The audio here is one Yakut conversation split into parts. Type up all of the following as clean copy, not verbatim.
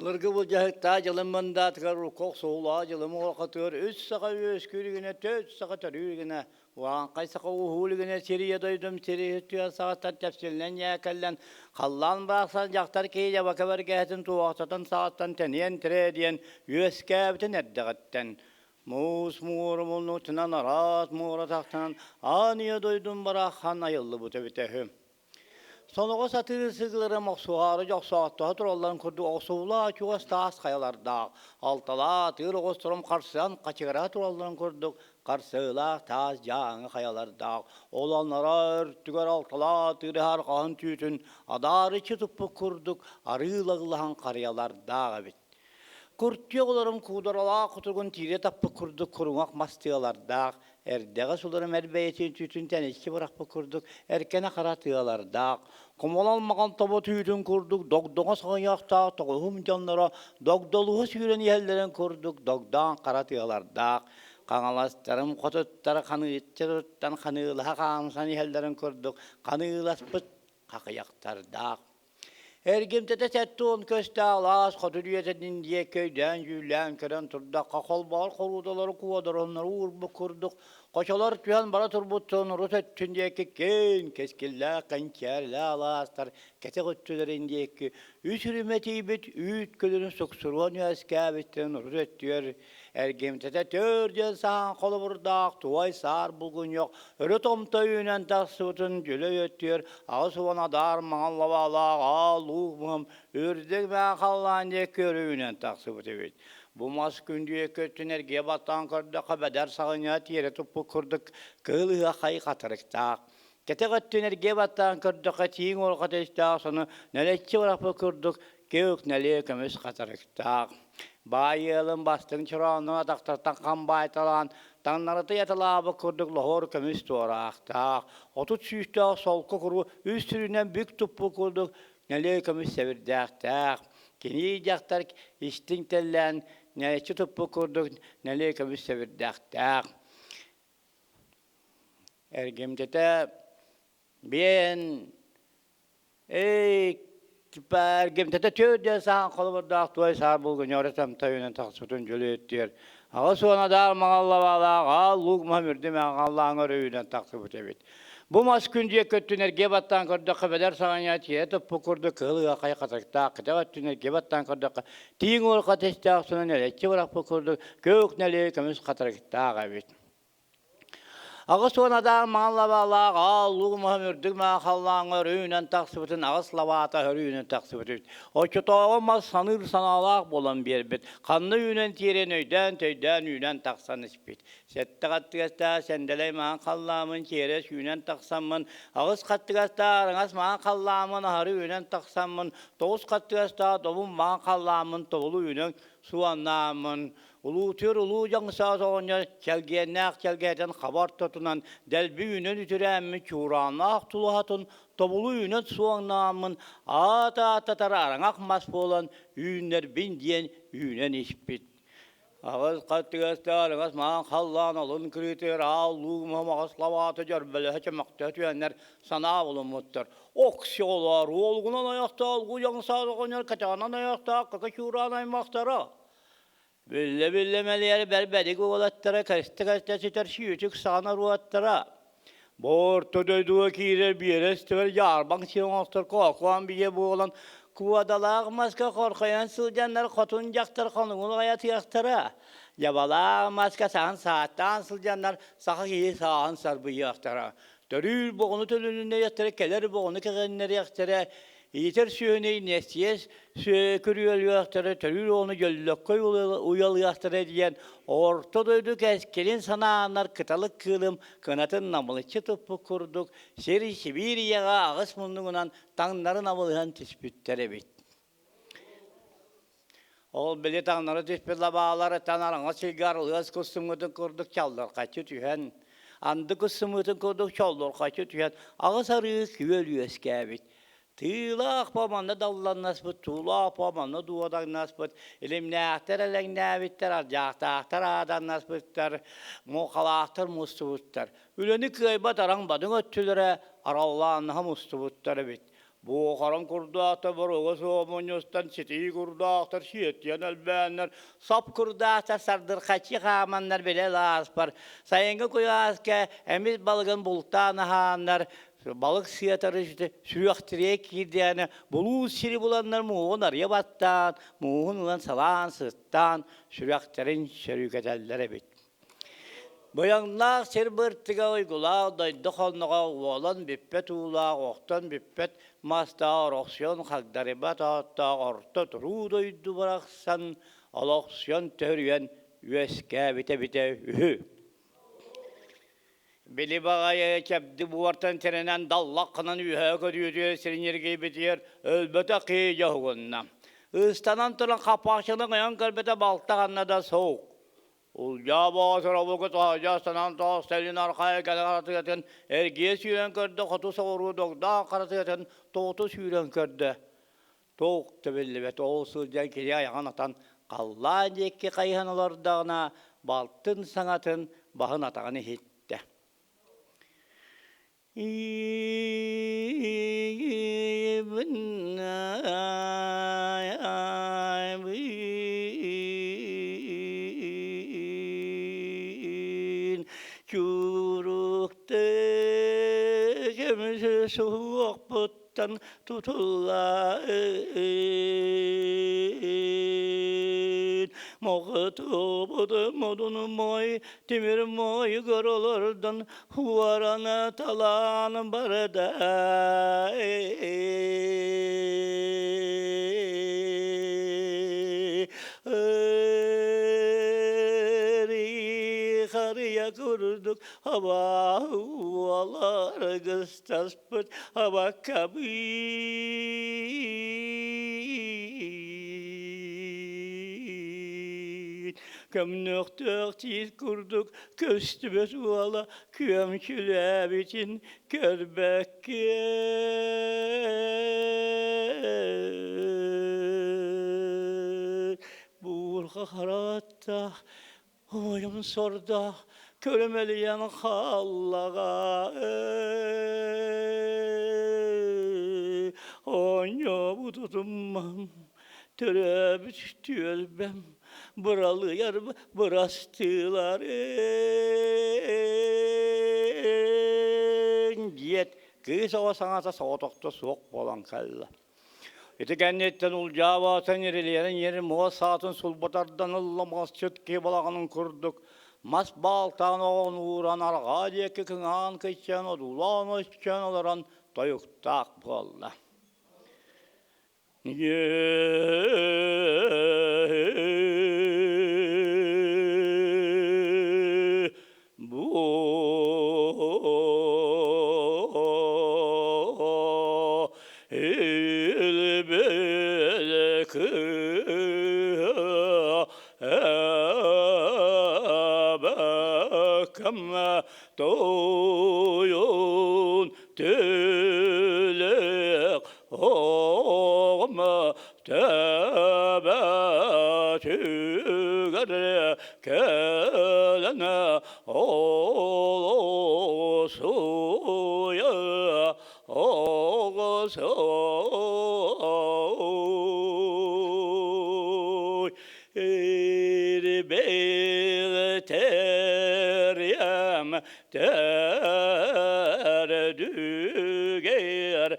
Былыргы былдьаһыктаах дьылым мындаатыгар урукку охсуһуулаах дьылым уорҕатыгар үс саха үөскүүр гинэ, төрт саха төрүүр гинэ, урааҥхай саха ууһуур гинэ сир ийэ дойдум сири түһэн саҕаттан тэпсиллэн ньээкэллэн, халлаан барахсан дьахтар киһи дьабака бэргэһэтин туоһахтатын саҕаттан тэнийэн тирээ диэн үөскээбитин эрдэҕиттэн муус муора муннутунан араас муора тахсан аан ийэ дойдум барахсан айыллыбыт эбитэ үһү. Соноҕос атыыр сыгылара мохсуһаары дьохсооттоһо туралларын курдук охсуулаах чугас таас хайалардаах, алталаах атыыр оҕусторум харсыһан хачыгыраһа туралларын курдук харсыылаах таас дьааҥы хайалардаах, ол анараа өртүгэр алталаах атыыр арҕаһын түүтүн адаарыччы туппут курдук арыы лаглаһан харыйалардаах эбит. Куртуйа оҕолорум куударалаах кутуругун тиирэ таппыт курдук куруҥах мас тыалардаах, эрдэҕэс уларым эр бэйэтин түүтүн тэниччи бырахпыт курдук эркэнэ хара тыалардаах, хомолол маҕан тобо түүтүн курдук догдоҥо соҕойоохтоох тоҕуһум дьонноро догдолуһа сүүрэн иһэллэрин курдук догдоон хара тыалардаах, хаҥаластарым хотуттара ханыыччытыттан ханыылаһа хаамсан иһэллэрин курдук ханыыласпыт хахыйахтардаах. Эргимтэтэ 70 көстөөх алаас хоту үйэтин диэки өйдөөн-дьүүллээн көрөн турдахха, холбоһор хорууталары куодароннору уурбут курдук, хочолор түһэн бара турбуттарын урут өттүн диэки киэҥ кэскиллээх кэнчээрилээх алаастар кэтэх өттүлэрин диэки үс үрүмэ тиийбит үүт көлүнү суксуруон үөскээбиттэрин урут өттүгэр Эргимтэтэ төрдүөн саһаан холобурдаах туой саар булгунньах өрө томто үүнэн тахсыбытын дьүлэй өттүгэр 80 адаар маҥан лабаалаах аал луук муһум үрдүк мээн халлаан диэки өрө үүнэн тахсыбыт эбит. Бу мас күндү өттүн эргийэ баттаан көрдөххө бэдэр саҕынньаҕа тиэрэ туппут курдук кыыл ыһыах хай хатырыктаах. Кэтэх өттүн эргийэ баттаан көрдөххө тииҥ уорҕата истээх сону нэлэччи бырахпыт курдук күөх нэлиэ көмүс хатырыктаах. Баай ыалын бастыҥ чороонун атахтартан хам баайталаан, таҥнарыта яталаабыт курдук лоһуор көмүс туораахтаах, 30 сүүстээх солко куру үс сүрүнэн бүк туппут курдук нэлиэ көмүс сэбирдээхтээх. Кини дьахтар истиҥ тэллээн нэлэччи туппут курдук нэлиэ көмүс сэбирдээхтээх. Эргимтэтэ биэн Эй, эргимтэтэ төрдө саан холобурдаах туой саар булгуньора тамтайынан тахсыбытын дьөлүөттүөр. 80 адаар маҥаллабаалаах аал луук маһым үрдүм аҥаллааҥ өрөйүнэн тахсыбыт эбит. Бу мас күн дьиэ көттүн эргиэ баттаан көрдөххө бэдэр саҕаньа тиэрэ туппут курдук кыһыл ыахай хатырыктаах кэтэх өттүн эргиэ баттаан көрдөххө тииҥ уорҕа тэстээх сонун элэччи бырахпыт курдук көк нэлиэ көмүс хатырыктаах эбит. 80 адаан маҥан лабаалаах аал луук маһым үрдүк маҕан халлааҥҥа өрүүнэн тахсыбытын аҕыс лабаата өрүүнэн тахсыбыт эбит. Оччотооҕу мас саныыр санаалаах буолан биэрбит. Ханна үүнэн тиэрэн өйдөөн-төйдөөн үүнэн тахсан испит. Сэттэ хаттыгастаах сэндэлэй маҥан халлаамын тиэрэ сүүнэн тахсаммын, аҕыс хаттыгастаах араҥас маҥан халлаамын аһары үүнэн тахсаммын, тоҕус хаттыгастаах добун маҥан халлааммын тобулу үүнэн суоннааммын, Улуутуйар улуу дьаҥсаас оҕонньор чэлгиэннээх чэлгээтин хаба ортотунан дэлби үүнэн үтүрээммит чуурааннаах тулуһатын тобулу үүнэн суоҥнааммын аат-ааттатар араҥах мас буолан үүннэрбин диэн үүнэн испит. Аҕыс хаттыгастаах араҥас маҥан халлаан алын кырыытыгар аал луук маҕас лабаата дьөрбөлөһө чөмөхтөһө түһэннэр санаа булуммуттар. Оксиолоор уолугунан айахтаах улуу дьаҥсаас оҕонньор кэтэҕинэн айахтаах кака чуураан аймахтара Биллэ-биллэ мэлийэр бэрбэрик уолаттара кэстэ-кэстэ ситэр сүүтүк саҕа норуоттара. Бу орто дойдуга киирэр биэрэстибэр дьаарбаҥ сир оҥостор коокуон бигэ буолан куодалаах маска хорхойон сылдьаннар хотун дьахтар хонугун аҕайатыахтара. Дьабалаах маска саһан сааттаан сылдьаннар саха киһи сааһын сарбыйыахтара. Төрүүр боҕуну төлөнүннэриэхтэрэ, кэлэр боҕуну кэҕиннэриэхтэрэ, иитэр сүөһүнү иннэстийэ күрүөлүөхтэрэ, төрүүр оҕону дьөллөккө уйалыахтара диэн орто дойду кэскилин санааннар кыталык кыылым кынатын намылыччы туппут курдук сир Сибиирийэҕэ аҕыс муннугунан таҥнары намылыһан түспүттэр эбит. Ол били таҥнары түспүт лабааларыттан араҥас сиргэ арылыас кустуҥҥутун курдук чаллырхаччы түһэн, анды кыстымыытын курдук чоллурхаччы түһэн, аҕыс арыы күөл үөскээбит. Тыылаах по манна далланнаспыт, туулаах по манна дуодаҥнаспыт, илимнээхтэр элэҥнээбиттэр, ардьаахтаахтар ааданнаспыттар, муохалаахтар мустубуттар. Үлэни кыайбат араҥ бадыҥ өттүлэрэ араллааннаһа мустубуттар эбит. Буохаран курдаахтар боруога суох мунньустан ситии курдаахтар сиэттиэн элбээннэр сап курдаахтар сардырхаччы хааманнар билэ ааспар сайыҥҥы куйааска эмис балыгын бултаан аһааннар балык сыатары сүөхтириэ киирдээнэ булуус сири буланнар мууһун арыйа баттаан мууһун ылан салаан сыттаан сүрэхтэрин сөрүүкэтэллэр эбит. Быйаҥнаах сир быртыга уйгулаах дойду хонноҕо уолан бүппэт уулаах, охтон бүппэт мастаах орохсуйан хагдарыйбат ааттаах орто туруу дойду барахсан олохсуйан төрүйэн үөскээбитэ эбитэ үһү. Били баҕайы чэбди буортан сэрэнэн даллаххынан үөһэ көрүүтүгэр сириниргийбитигэр өлбөтөх киһи дьоһугунна. Ыстанан туран хаппахчыны ҥайан көрбөтө балта ханна да суох. Улдьаа Боотур обургу тоһоҕо санаан тоҕус сэлин архаайы кэлэ харатыгатын эргийэ сүүрэн көрдө, хоту соҕуруу догдоох харатыгатын тоҕуту сүүрэн көрдө. Туох да биллибэт, ол сылдьан кини айаҕын атан халлаан диэки хайыһан олордоҕуна, балтын саҥатын баһын атаҕын иһиттэ. Чуруктык тутуллан Моҕутубут модун мой тимир мой көролордон Уоран талаан барда Харыйа курдук абаалар кыстаспыт абаккабыын Көмнөхтөөх тиит курдук көстүбэт уола күөмчүлээбитин көрбөккө буурҕа харааттаах уойум сордоох көрүмэлийэн хааллаҕа оонньообут утуммам төрөөбүт түөлбэм быралыйар бырастыыларын диэт кыыс оҕо саҥата соҕотохто суох буолан кэллэ. Ити кэнниттэн улдьаабаатын ирилиэрин иэрин муос саатын сулбатардан ылла масчыт киһи балаҕанын курдук мас баалтаан оҕон ууран арҕаа диэки кыҥаан кыччаан одуулаан өччөөн олорон тойуктаах буолла. Тойон төлөх Оҕом төбөтүгэр кэлэн олосуйа оҕосой Ирбэйтериэм төрдүгэр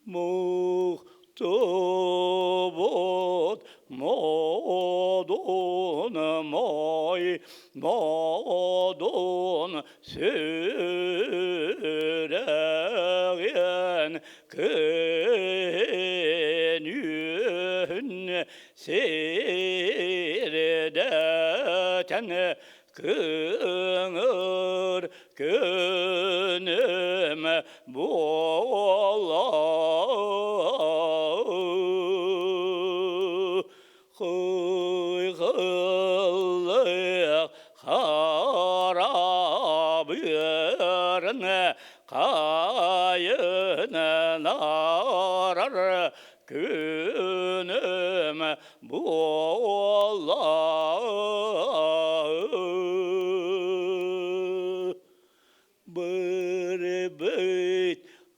Мухтубут модун мой модун сүрэҕин күнүһүн сирдэтэн кыҥыр күнүм буола Кыйгыллык харабыарын Сайынын арар күнүм буолла. Бырбыт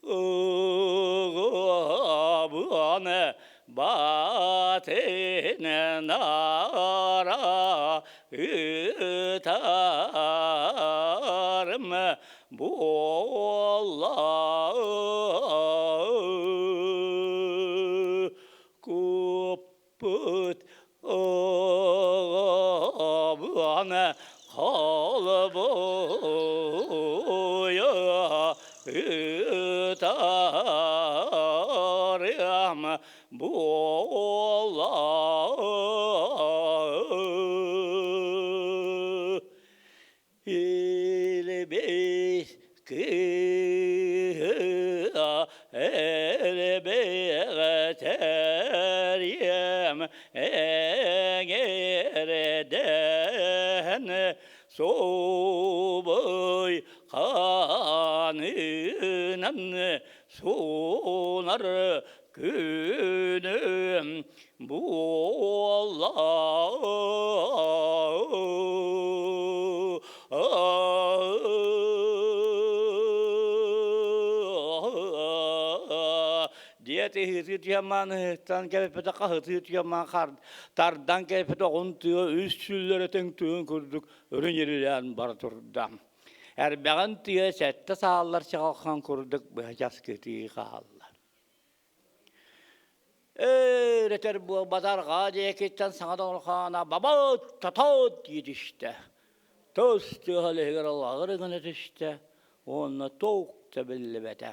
оҕобуны батынын ара ытарым буолла. Куппут оҕобуны холбуйа ытарым буолла. Илбис кыыһа элбэҕэтэрийэм эҥэрдэн субуй ханынан суунар күнүм буолла. Диэт ыһыытыы тыамааныһыттан кэлбитэ хаһытыы тыамаан тардан кэлбит оҕун тыа үс сүллэрэ тэҥ курдук өрүн ирилээн бара турда. Эрбэҕин тыа сэттэ сааллар чаҕылхан курдук быһа часкытыы хаалла. Өр-өтөр буолбатар диэкиттэн саҥа доҕорхоно бабыт тотот дии түстэ. Тус тыаһа иһигэр аллаҕыр гына түстэ уонна туох да биллибэтэ.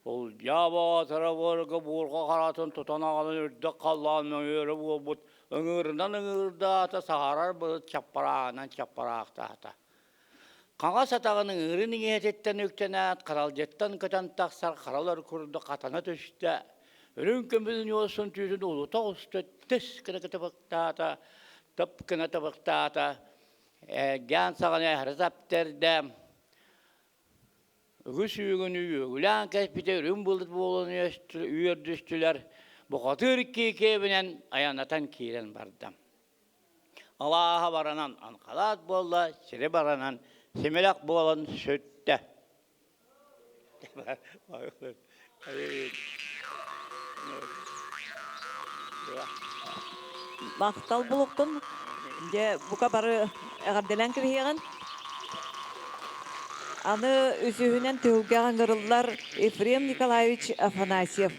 Улдьаа Боотура буорга буурҕа харатын тутан аҕалан үрдүк халлаан мөҥүөрэ буолбут ыҥыырынан ыҥыырдаата, саһарар былыт чаппарааҕынан чаппараахтаата. Хаҥас атаҕын ыҥыырын иҥиһэтиттэн үктэнээт, харалдьыттан көтөн тахсар харалар курдук хатана түстэ, үрүҥ көмүс ньуосын түүтүн улута оҕуста, тыс гына кытыбыктаата, тып гына табыктаата, эргээн саҕана эһэрэ таптэрдэ, Үгүс үүгүнү үөгүлээн кэлбитэ үрүҥ былыт буолан үөрдүстүлэр, бухатыыр киикиэбинэн айаннатан киирэн барда. Алааһа баранан анхалаат буолла, сири баранан симилэх буолан сүттэ. Махтал булуктун. Дьэ, бука бары эҕэрдэлээн кэбиһиэҕин. Аны үсүһүнэн түһүлгэҕэ ыҥырыллар Ефрем Николаевич Афанасьев,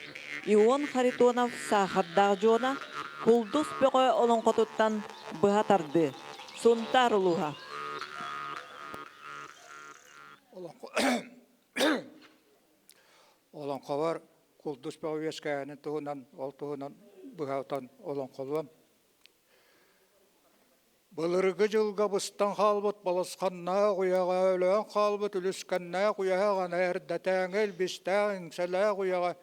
Ион Харитонов Саахардаах Дьуона, Кулдус Бөҕө олоҥхотуттан быһа тардыы. Сунтаар улууһа. Олоҥхобор Кулдус Бөҕө үөскээһинин туһунан, ол туһунан быһа отон олоҥхолуом. Былыргы дьылга быстан хаалбыт балысханнаах уйаҕа, өлөөн хаалбыт үлүскэннээх уйаһаҕана эрдэтээҥи илбистээх иҥсэлээх уйаҕа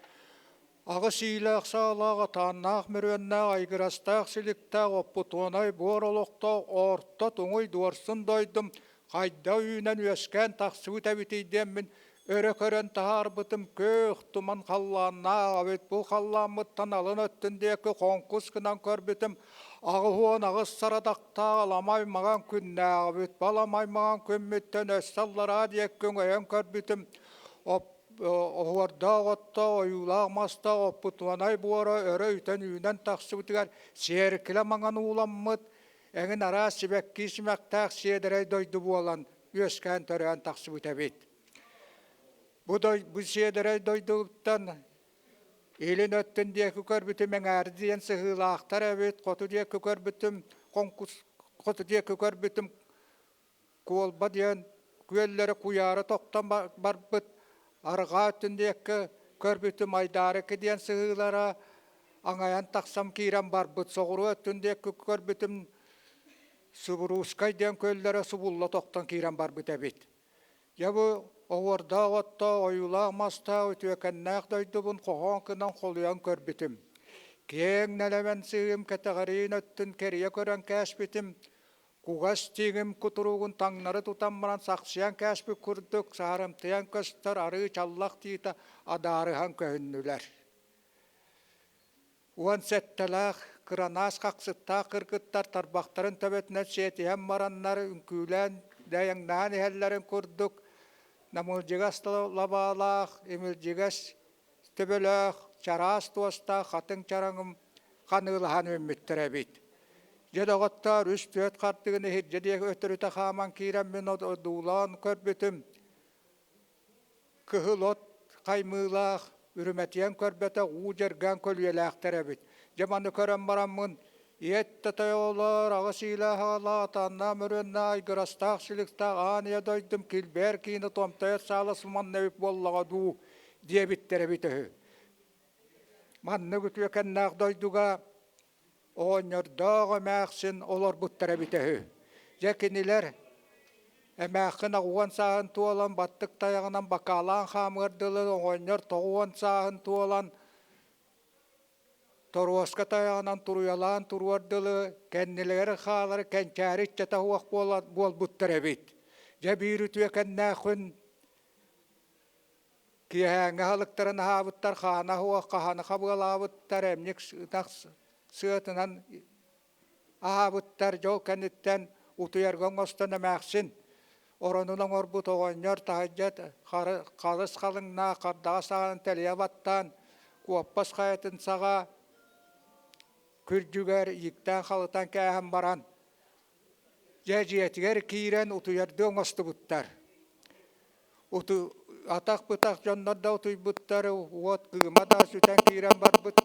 аҕыс иилээх саалаах, атааннаах мөрүөннээх, айгырастаах силиктээх, оппутуонай буор олохтоох орто туҥуй дуорсун дойдум хайда үүнэн-үөскээн тахсыбыт эбитий диэммин өрө көрөн таһаарбытым күөх туман халлааннаах эбит. Бу халлааммыттан алын өттүн диэки хоҥкус гынан көрбүтүм 88 сарадахтаах аламай маҥан күннээх эбит. Баламай маҥан күммүттэн өссө аллараа диэки өҥөйөн көрбүтүм оһуордаах отто, ойуулаах мастаах оппутуонай буора өрө үтэн үүнэн тахсыбытыгар сиэркилэ маҥан ууламмыт, эҥин араас сибэкки симэхтээх сиэдэрэй дойду буолан үөскээн төрөөн тахсыбыт эбит. Бу, дой, бу сиэдэрэй дойдуттан илин өттүн диэки көрбүтүм эҥээрди диэн сыһыылаахтар эбит, хоту диэки көрбүтүм хоҥкус хоту диэки көрбүтүм Куолба диэн күөллэрэ куйаара тохтон барбыт арҕаа өттүн диэки көрбүтүм Айдаарыкы диэн сыһыылара аҥайан тахсан киирэн барбыт соҕуруу өттүн диэки көрбүтүм Субуруускай диэн күөллэрэ субулла тохтон киирэн барбыт эбит. Дьэ бу оһуордаах отто, ойуулаах мастаах үтүөкэннээх дойдубун хоһоон гынан холуйан көрбүтүм. Киэҥ нэлэмэн сыһыым кэтэҕэриин өттүн кэрийэ көрөн кээспитим. Кугас тииҥим кутуругун таҥнары тутан баран сахсыйан кээспит курдук саарымтыйан көстөр арыы чаллах тиитэ адаарыһан көһүннүлэр. 17-лээх кыранаас хахсыттаах кыргыттар тарбахтарын төбөтүнэн сиэтиһэн бараннар үҥкүүлээн дайаҥнаан иһэллэрин курдук намылдьыгас лабаалаах, имилдьигэс төбөлөөх, чараас туостаах хатыҥ чараҥым ханыылаһан үүммүттэр эбит. Дьэ доҕоттоор, үс-түөрт хардыгын иһирдьэ диэки өтөрүтэ хааман киирэн мин одуулаан көрбүтүм, кыһыл от хаймыылаах, үрүмэтийэн көрбөтөх уу дьэргээн көлүйэлээхтэр эбит. Дьэ маны көрөн бараммын, ийэттэ тойоҕолоор, аҕыс иилээх аҕалаах, атааннаах мөрүөннээх, айгырастаах силиктаах аан ийэ дойдум килбээр киинэ томтойор саала суманна эбит буоллаҕа дуу диэбиттэр эбит үһү. Маннык үтүөкэннээх дойдуга оҕонньордоох эмээхсин олорбуттар эбитэ үһү. Дьэ кинилэр эмээххин 80 сааһын туолан баттык тайаҕынан бакаалаан хаамыар дылы оҕонньор 90 сааһын туолан торуоска тайаҕынан туруйалаан туруор дылы кэннилэригэр хаалар кэнчээри иччэтэ суох буолбуттар эбит. Дьэ биир үтүөкэннээх күн Киэһээҥҥи аһылыктарын аһаабыттар, хаана суох хаһаны хабыалаабыттар, эмньик ынах сыатынан аһаабыттар. Дьол кэнниттэн утуйарга оҥостон эмээхсин оронун оҥорбут оҕонньор таһырдьа халыс халыҥнаах хардаҕас саҕанан тэлийэ баттаан, куоппас хайатын саҕа күрдьүгэр ииктээн халытан кээһэн баран, дьэ дьиэтигэр киирэн утуйардыы оҥостубуттар. Уту атах-бытах дьоннор да утуйбуттар, уот кыыма да сүтэн киирэн барбыт.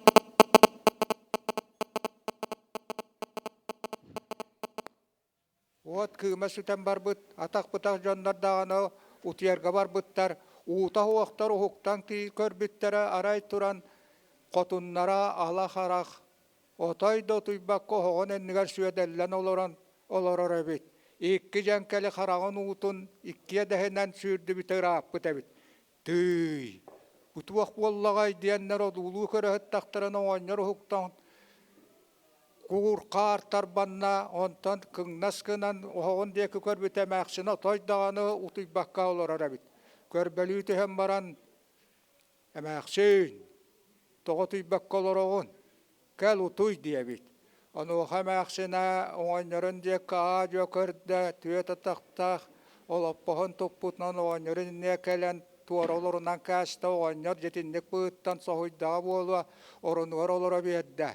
Уот кыыма сүтэн барбыт, атах-бытах дьоннор даҕаны утуйарга барбыттар. Уута уохтар уһуктан көрбүттэрэ арай туран хотуннара ала харах Отой да утуйбакка оһоҕун иннигэр сүөдэллэн олорон олорор эбит. Икки дьэҥкэли хараҕын уутун иккиэ дэһинэн сүүрдүбүтэ ырааппыт эбит. Тыый, бу туох буоллаҕай диэннэр одуулуу көрө сыттахтарына оҕонньор уһуктан куур хаар тарбанна, онтон кыҥнас гынан оһоҕун диэки көрбүтэ эмээхсинэ отой даҕаны утуйбакка олорор эбит. Көрбөлүү түһэн баран Эмээхсиин, тоҕо утуйбакка олороҕун? Кэл утуй диэбит. Онуоха эмээхсинэ оҕонньорун диэки аа-дьуо көрдө, түөрт атахтаах олоппоһун туппутунан оҕонньорун иннигэр кэлэн туора олорунан кээстэ, оҕонньор дьитинник быһыыттан соһуйдаҕа буолуо, орунугар олоро биэрдэ.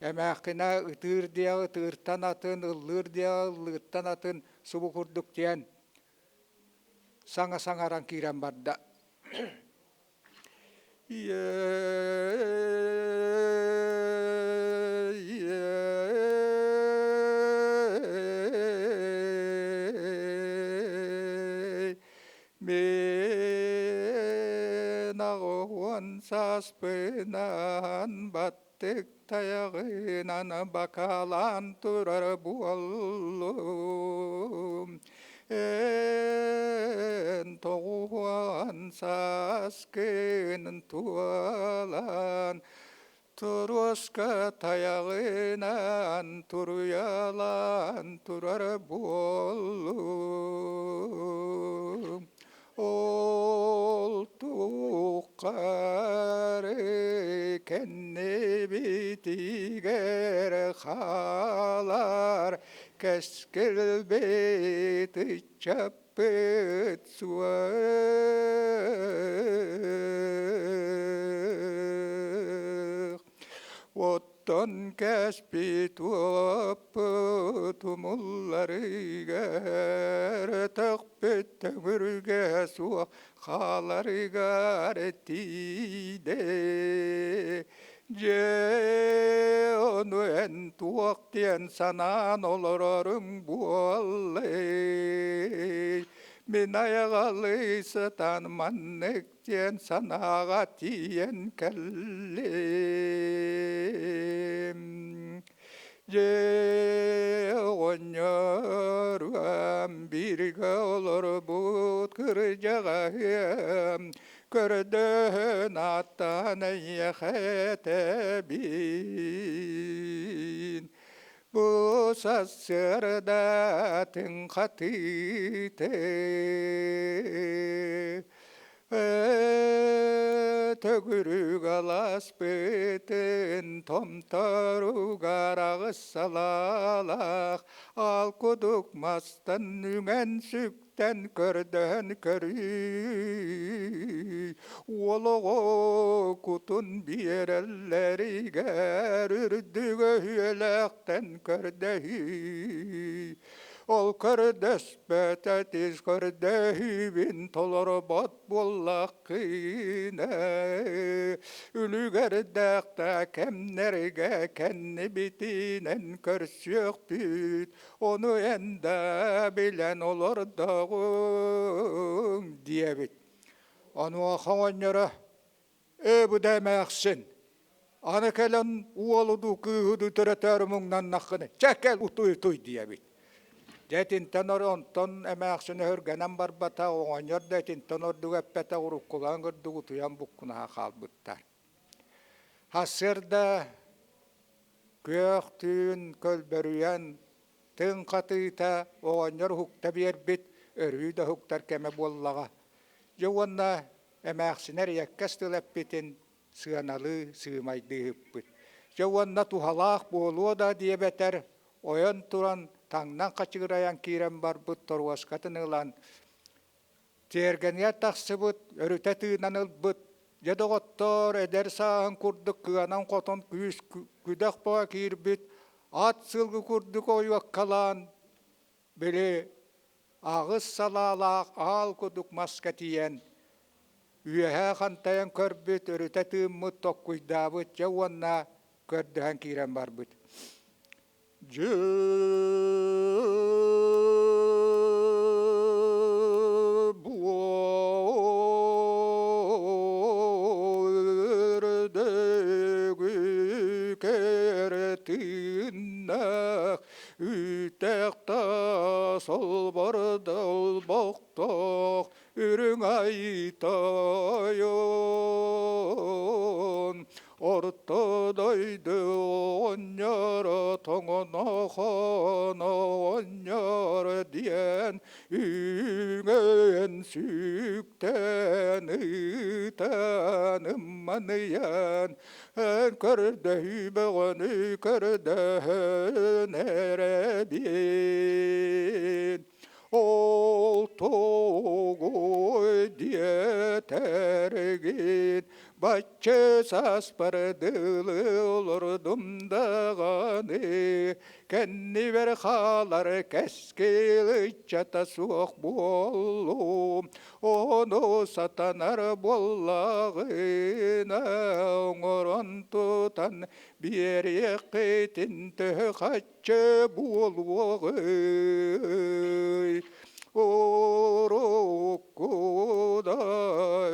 Эмээххинэ ытыыр диэҕи ытыыртан атын, ыллыыр диэҕи ыллыыртан атын субу курдук диэн саҥа саҥаран киирэн барда. Мен аҕыһуон сааспынан баттык тайаҕынан бакалаан турар буоллум. Эн тоҕуһуон сааскын туолан туруоска тайаҕынан туруйалаан турар буоллум. Ол тухары кэннибитигэр хаалар кэскилбит ыччаппыт суох. Оттон кэспит уоппут умулларыгар өтөхпүт төҥүргэ суох хааларыгар тиийдэ. Дьэ, ону эн туох диэн санаан олороруҥ буоллай? Мин айаҕалыы сытан маннык диэн санааҕа тиийэн кэллим. Дьэ, оҕонньоруом, бииргэ олорбут кырдьаҕаһыам, көрдөһөн ааттаан эйиэхэ этэбин. Бу сарсыардатын хатыыты Төгүрүк алааспытын томторугар аҕыс салаалаах аал кудук мастан үҥэн сүктэн көрдөһөн көрүй уол оҕо кутун биэрэллэригэр үрдүк өһүөлээхтэн көрдөһүй ол көрдөспөтө тис көрдөһүүбүн толорбот буоллаххына үлүгэрдээх да кэмнэргэ кэннибитинэн көрсүөхпүт ону эн да билэн олордоҕуҥ диэбит. Онуоха оҕонньоро Ээ бу да эмээхсин, аны кэлэн уолу дуу кыыһы дуу төрөтөөрү муҥнаннаххына, чэ кэл утуй-утуй диэбит. Дьэ итинтэн онтон эмээхсин өһүргэнэн барбата, оҕонньор да итинтэн ордук эппэтэх, уруккулаан курдук утуйан буккунаһа хаалбыттар. Сарсыарда күөх түүн көлбөрүйэн, тыҥ хатыыта оҕонньор уһукта биэрбит, өрүү да уһуктар кэмэ буоллаҕа. Дьэ уонна эмээхсинэр ийэккэс тыл эппитин сыаналыы сыымайдыы ыыппыт. Дьэ уонна туһалаах буолуо да диэбэтэр, ойон туран таҥнан хачыгырайан киирэн барбыт торуоскатын ылан тиэргэнигэр тахсыбыт, өрүтэ тыынан ылбыт. Дьэ доҕоттоор, эдэр сааһын курдук кыанан-хотон күүс күдэх бөҕө киирбит, ат сылгы курдук ойуоккалаан, били аҕыс салаалаах аал кудук маска тиийэн, үөһээ хантайан көрбүт, өрүтэ тыыммыт, токкуйдаабыт, дьэ уонна көрдөһөн киирэн барбыт. Дьэ буордэгү кэрэ тыыннаах Үүтэх таас олбордо олбохтоох үрүҥ айыы тойон орто дойду оҕонньоро тоҥонохоно оҕонньор диэн үүҥэн сүктэн ыытан ымманыйан Эн көрдөһүү бөҕөнү көрдөһөн эрэбин. Ол тугуй диэтэргин бачча сааспар дылы олордум даҕаны кэннибэр хаалар кэскил ыччата суох буоллум Ону сатанар буоллаҕына оҥорон тутан биэриэххитин төһө хаччы буолуоҕуй? Урукку да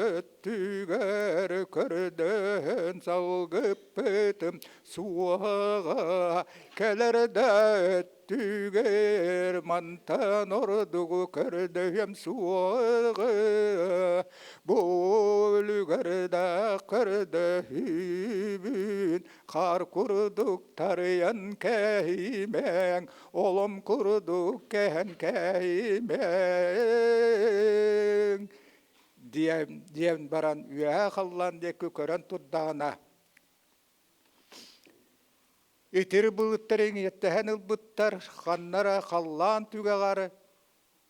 өттүгэр көрдөһөн салгыппытым суоҕа кэлэр да Түгэр мантан ордугу көрдөһүөм суоҕа, бу үлүгэрдээх көрдөһүүбүн хаар курдук тарыйан кэһиимэҥ, олом курдук кэһэн кэһиимэҥ диэн, диэн баран үөһэ халлаан диэки көрөн турдаҕына Итир былыттар иҥиэттэһэн ылбыттар, ханна эрэ халлаан түгэҕэр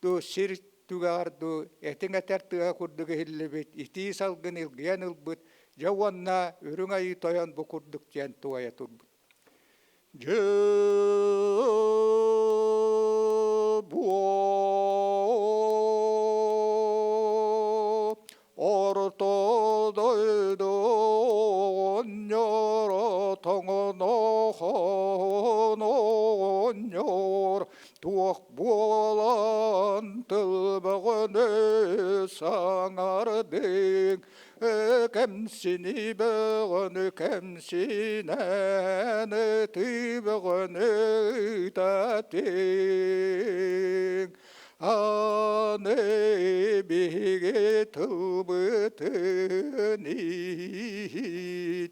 дуу, сир түгэҕэр дуу этиҥ этэр тыаһа курдук иһиллибит, итии салгын илгийэн ылбыт, дьэ уонна Үрүҥ Айыы Тойон бу курдук диэн туойа турбут. Дьэ Орто дойду оҕонньоро тоҥонохон оҕонньор туох буолан тыл бөҕөнү саҥардыҥ кэмсини бөҕөнү кэмсинэн ытыы бөҕөнү ытатыҥ Аны биһиги тылбытын иһит,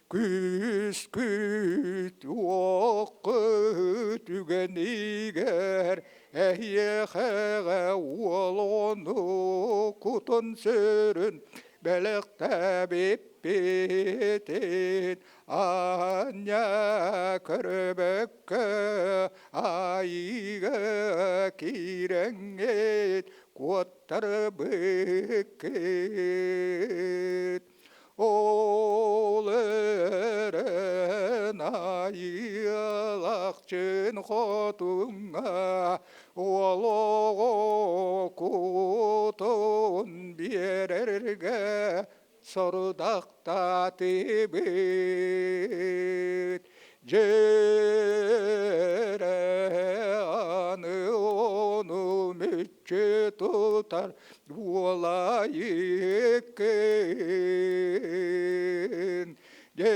күүскүт уоххут. бэлэхтээбиппитин аанньа көрбөккө айыыга киирэҥҥит куоттарбыккыт. Ол эрэн айыылахчын хотуҥҥа уол оҕо кутун биэрэргэ сорудахтаатыбыт. Дьиэрэ аны ону мүччү тутар Уолайыккын, дьэ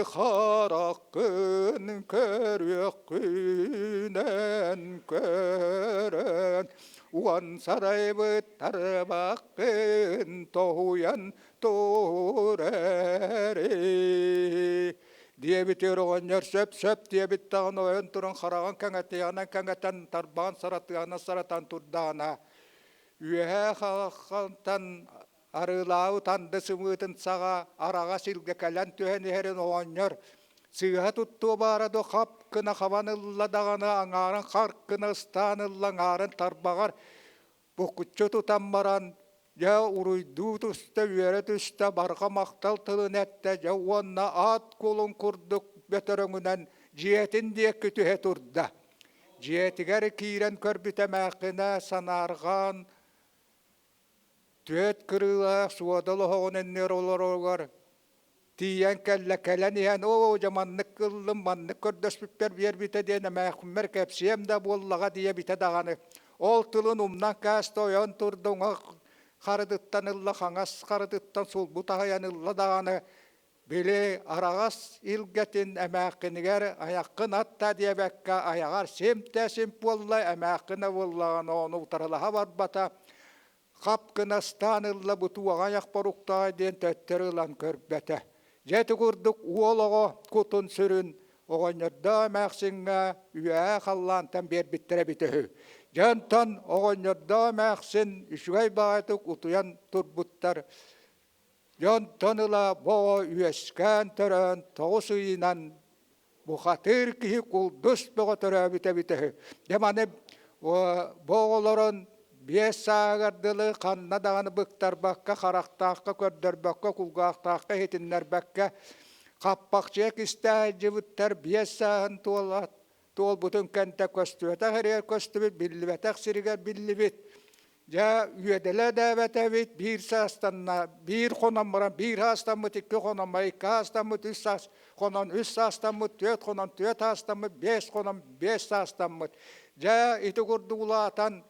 хараххын көрүөххүнэн көрөн, уон сарайбыт тарбаххын тоһуйан турары. Диэбитигэр оҕонньор сөп-сөп диэбит даҕаны ойон туран хараҕын кэҥэтиэҕинэн кэҥэтэн, тарбаҕын саратыаҕынан саратан турдаҕына, Үөһээ халаххантан арыылаабыт анды сымыытын саҕа араҕас илгэ кэлэн түһэн иһэрин оҕонньор сыыһа туттуо баара дуо хап гына хабан ылла даҕаны аҥаарын харк гына ыстаан ылла аҥаарын тарбаҕар букуччу тутан баран дьэ уруйдуу түстэ үөрэ түстэ барҕа махтал тылын эттэ дьэ уонна аат кулун курдук бөтөрөҥүнэн дьиэтин диэки түһэ турда. Дьиэтигэр киирэн көрбүтэ эмээххинэ санаарҕаан түөрт кырыылаах суодал оһоҕун иннигэр олороругар тиийэн кэллэ кэлэн иһэн оо дьэ маннык ыллым маннык көрдөспүппэр биэрбитэ диэн эмээххиммэр кэпсиэм да буоллаҕа диэбитэ даҕаны ол тылын умнан кээстэ ойон турда уҥа харытыттан ылла хаҥас харытыттан сулбу таһыйан ылла даҕаны Били араҕас илгэтин эмээххинигэр айаххын атта диэбэккэ айаҕар симтэ-сим буолла, эмээххинэ буоллаҕына ону утарылаһа барбата, хап гына ыстаан ылла бутуоҕа айах боруктаҕа диэн төттөрү ылан көрбөтө. Дьэ ити курдук уол оҕо кутун-сүрүн оҕонньордоох эмээхсиҥҥэ үөһээ халлаантан биэрбиттэрэ эбитэ үһү. Дьэ онтон оҕонньордоох эмээхсин үчүгэй баҕайытык утуйан турбуттар. Дьонтон ыла бу оҕо үөскээн-төрөөн 9 ыйынан бухатыыр киһи кулдус бөҕө төрөөбүт эбитэ үһү. Дьэ маны бу оҕолорун 5 сааһыгар дылы ханна даҕаны быктарбакка, харахтаахха көрдөрбөккө, кулгаахтаахха иһитиннэрбэккэ хаппахчыга кистээ сылдьыбыттар 5 сааһын туола туолбутун кэнтэ көстүбэтэх эригэр көстүбүт, биллибэтэх сиригэр биллибит. Дьэ, үөдэлэ дээбэтэбит, биир саастанна, биир хонон баран биир саастаммыт, икки хонон баран икки саастаммыт, үс саас хонон үс саастаммыт, түөрт хонон түөрт саастаммыт, 5 хонон 5 саастаммыт. Дьэ, ити курдук улаатан,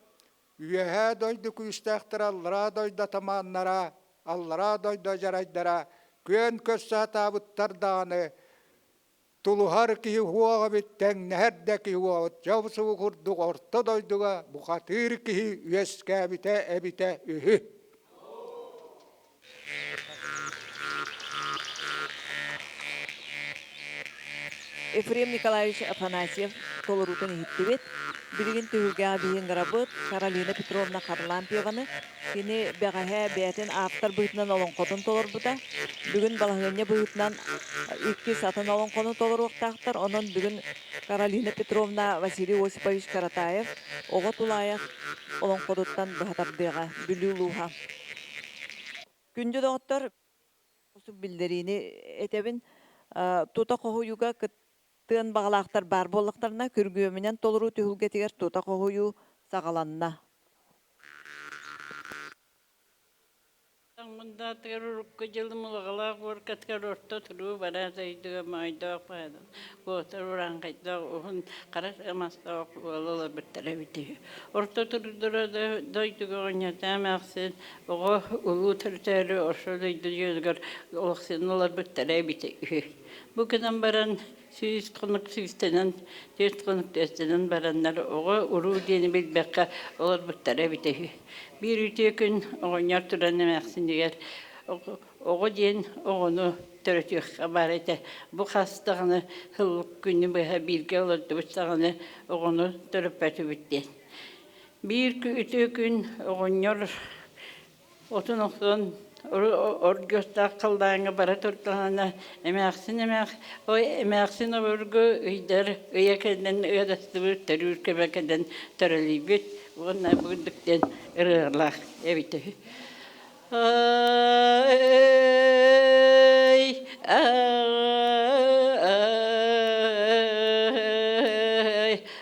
үөһээ дойду күүстээхтэрэ, аллараа дойду атамааннара, аллараа дойду дьарайдара күөн көрсө сатаабыттар даҕаны, Тулуһар киһи уоҕа эбит, тэҥнэһэр да киһи уоҕа дьобсубу курдук орто дойдуга бухатыыр киһи үөскээбитэ эбитэ үһү. Ефрем Николаевич Афанасьев толоруутун иһиттибит. Билигин түһүлгэҕэ биһиги ыҥырабыт Каролина Петровна Харлампьеваны Кини бэҕэһээ бэйэтин ааптар быһыытынан олоҥхотун толорбута. Бүгүн балаһыанньа быһыытынан иккис атын олоҥхону толоруохтаахтар. Онон бүгүн Каролина Петровна Василий Осипович Каратаев Оҕо тулаайах олоҥхотуттан быһа тардыаҕа. Бүлүү улууһа. Күндү доҕоттор, биллэриини этэбин. Тута хоһуйууга кыттыан баҕалаахтар баар буоллахтарына, күргүөмүнэн толоруу түһүлгэтигэр тута хоһуйуу саҕаланна. Мындаатыгар урукку дьылым улаҕалаах уоркатыгар орто туруу бараа дойдуга моойдоох баайдан куотар урааҥхайдаах уһун хара мастаах уол олорбуттара эбитэ үһү. Орто турдура дойдуга оҕонньордоох эмээхсин оҕо улуу төрүтөөрү орто дойду дьонугар олохсуйан олорбуттара эбитэ үһү. Бу гынан баран 100 хонук сүүстэнэн, 4 хонук түөстэнэн бараннар оҕо уруу диэни билбэккэ олорбуттара эбитэ үһү. Биир үтүө күн оҕонньор туран эмээхсинигэр оҕо диэн оҕону төрөтүөххэ баар этэ. Бу хас даҕаны сыл күнү быһа бииргэ олордубут саҕаны оҕону төрөппөтүбүт диэн. Биир үтүө күн оҕонньор отун охсон. Оргуостаах халлааҥҥа бара турдаҕына эмээхсин эмээх ой эмээхсин обургу ыйдар ыйа кэлэн ыадастыбыт төрүүр кэмэ кэлэн төрөлүйбүт уонна бурдук диэн ырыалаах эбитэ үһү. Ай ай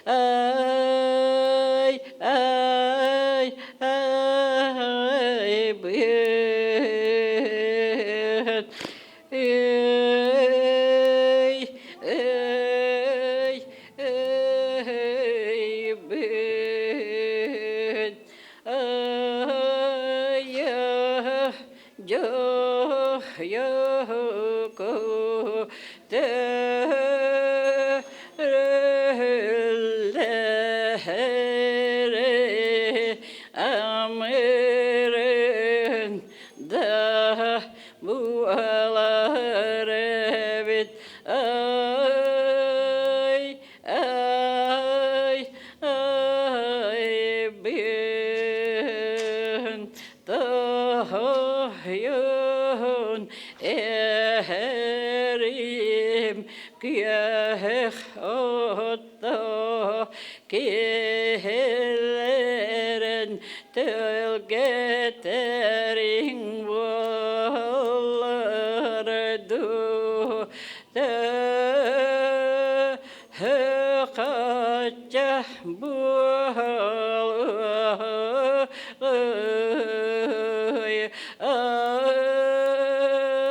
ай ай ай быһыт эй эй эй быһыт ай Амырын да буолар эбит ай ай ай бын Тоһойон эрим күөх отто киһилэрин төлгөтөрүҥ буолар дуу Хачча буолай ай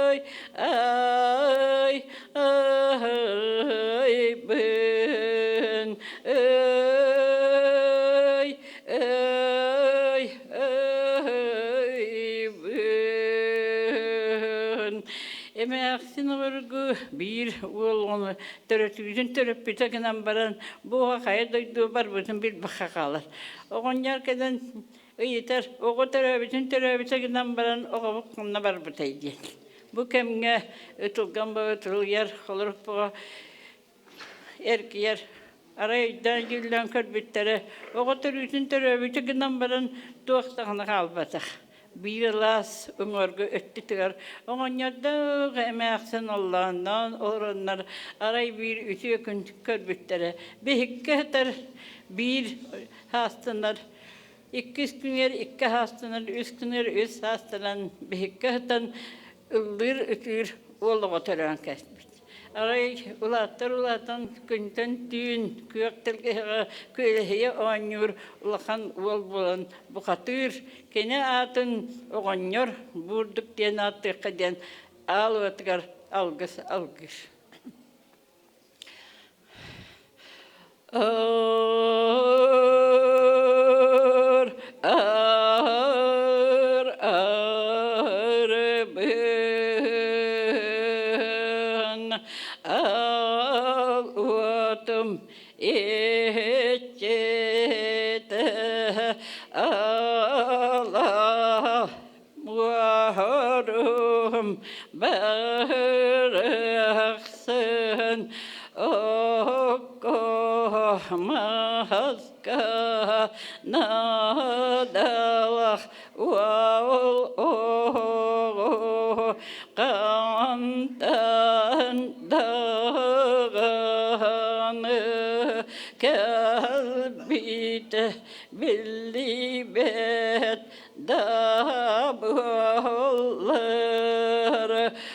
ай ай бын ай ай ай бын Эмээхсин обургу биир уол оҕону төрөтүүтүн төрөппүтэ гынан баран бу хайа дойду барбытын билбэххэ хаалар. Оҕонньор кэлэн ыйытар, оҕо төрөөбүтүн төрөөбүтэ гынан баран оҕобут ханна барбытай диэн. Бу кэмҥэ ытылган ытылыйар, холорук эргийэр. Арай өйдөөн дьүүллээн көрбүттэрэ, оҕо төрүүтүн төрөөбүтэ гынан баран туох даҕаны хаалбатах. Биир алаас уҥуоргу өттүтүгэр оҕонньордоох эмээхсин оллоонноон олороннор арай биир үтүө күн көрбүттэрэ. Биһикки сытар биир саастанар, иккис күнүгэр икки саастанар, үс күнүгэр үс саастанан биһикки сытан ыллыыр ытыыр уол оҕо төрөөн кэлбит. Арай улааттар улаатан күнтэн түүн күөх тэлгэһэҕэ күөлэһийэ оонньуур улахан уол буолан бухатыыр кини аатын оҕонньор Буурдук диэн ааттыахха диэн аал уотугар алгыс алгыыр. Ар, ар, арбын, ал уотум иччитэ ала Буорум барахсан окко маска наадалах уол оҕо хантан даҕаны кэлбитэ биллибэт да буоллар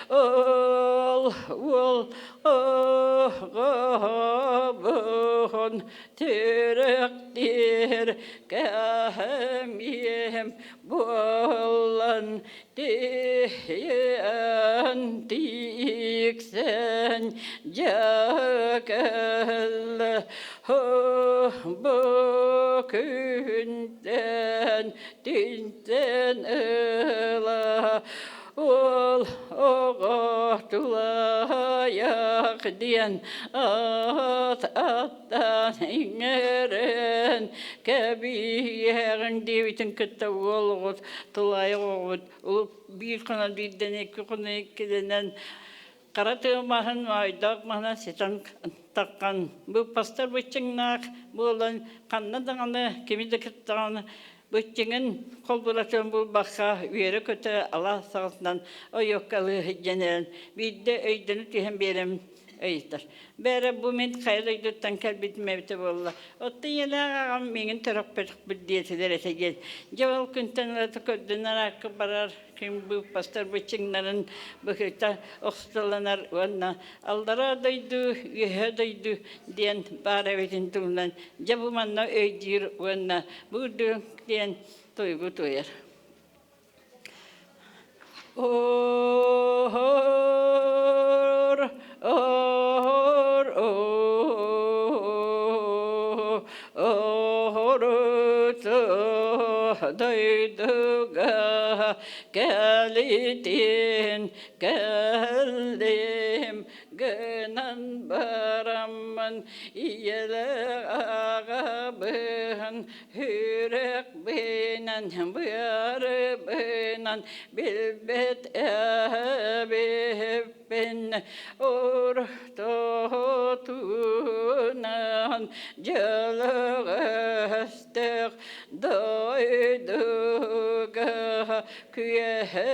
ол уол оҕобун сүрэхтиир кэһэмиэм буолан тиийэн тиксэн дьэ кэллэ бу күнтэн Тинтэн ыла ол оҕо тулаайах диэн ат аттан иҥэрэн кэбиһэҕин диэбитин кытта уол оҕут тулаайах оҕобут биир хонон биирдэн икки хонон иккилэнэн Хара тыа маһын моойдоох маһынан ситэн таххан, быыппастар быччыҥнаах буолан ханна даҕаны кими да кыттаҕына Быччыҥын холбулатын булбакка үөрэ-көтө алаас саҕатынан ойуоккалыы сылдьан эрэн биирдэ өйдөнө түһэн биэрэм ыйытар. Бээрэ бу мин хайа дойдуттан кэлбитим эбитэ буолла. Оттон ийэлээх аҕам миигин төрөппөтөхпүт диэтилэр этэ диэн. Дьэ ол күнтэн ылата көрдөнөр аакка барар ким быыппастар быччыҥнарын быһыта охсуталанар уонна аллараа дойду, үөһээ дойду диэн баар эбитин туһунан дьэ бу манна өйдүүр уонна бу үрдүк диэн тойугу туойар. Оор, оор, оор, дойдуга кэлитин кэллим гынан бараммын ийэлээх аҕабын Сүрэхпинэн, быарбынан билбэт эбиппин ортотунан дьалаҕастык дойдуга күөһэ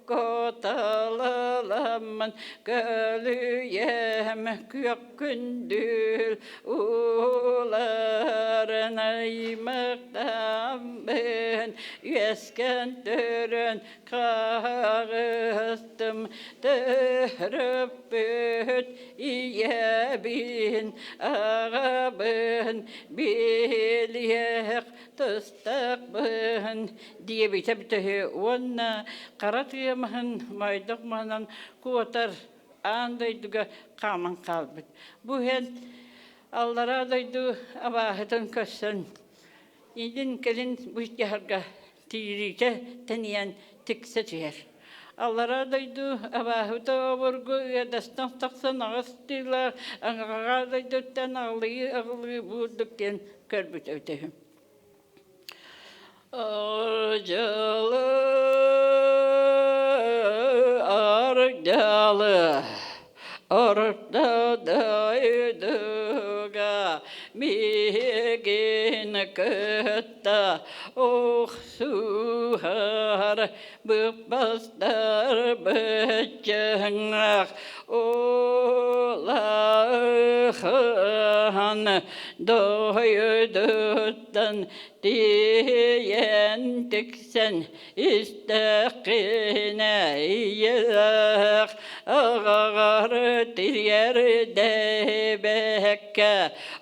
Коталаламмын көлүйэм күөх күндүл ууларын аймахтаммын үөскэн төрөн хаҕыстым төрөппүт ийэбин аҕабын билиэх тустахпын диэбитэ төһө уонна хара тыа маһын моойдох маһынан куотар аан дойдуга хааман хаалбыт. Бу иһэн аллараа дойду абааһытын көрсөн илин-кэлин быйдьаһарга тиириитэ тэнийэн тиксэ түһэр. Аллараа дойду абааһыта обургу ыадастан тахсан аҕыс тыылаах аҥаҕаҕа дойдуттан аҕылыы-аҕылыы буурдук диэн көрбүт эбитэ үһү. Ардьалы, ардьалы, орто дойдуга миигин кытта охсуһар быппастар быччыҥах улахан дойдуттан тиийэн тиксэн истэххинэ ийэлээх аҕаҕар тириэрдэбэккэ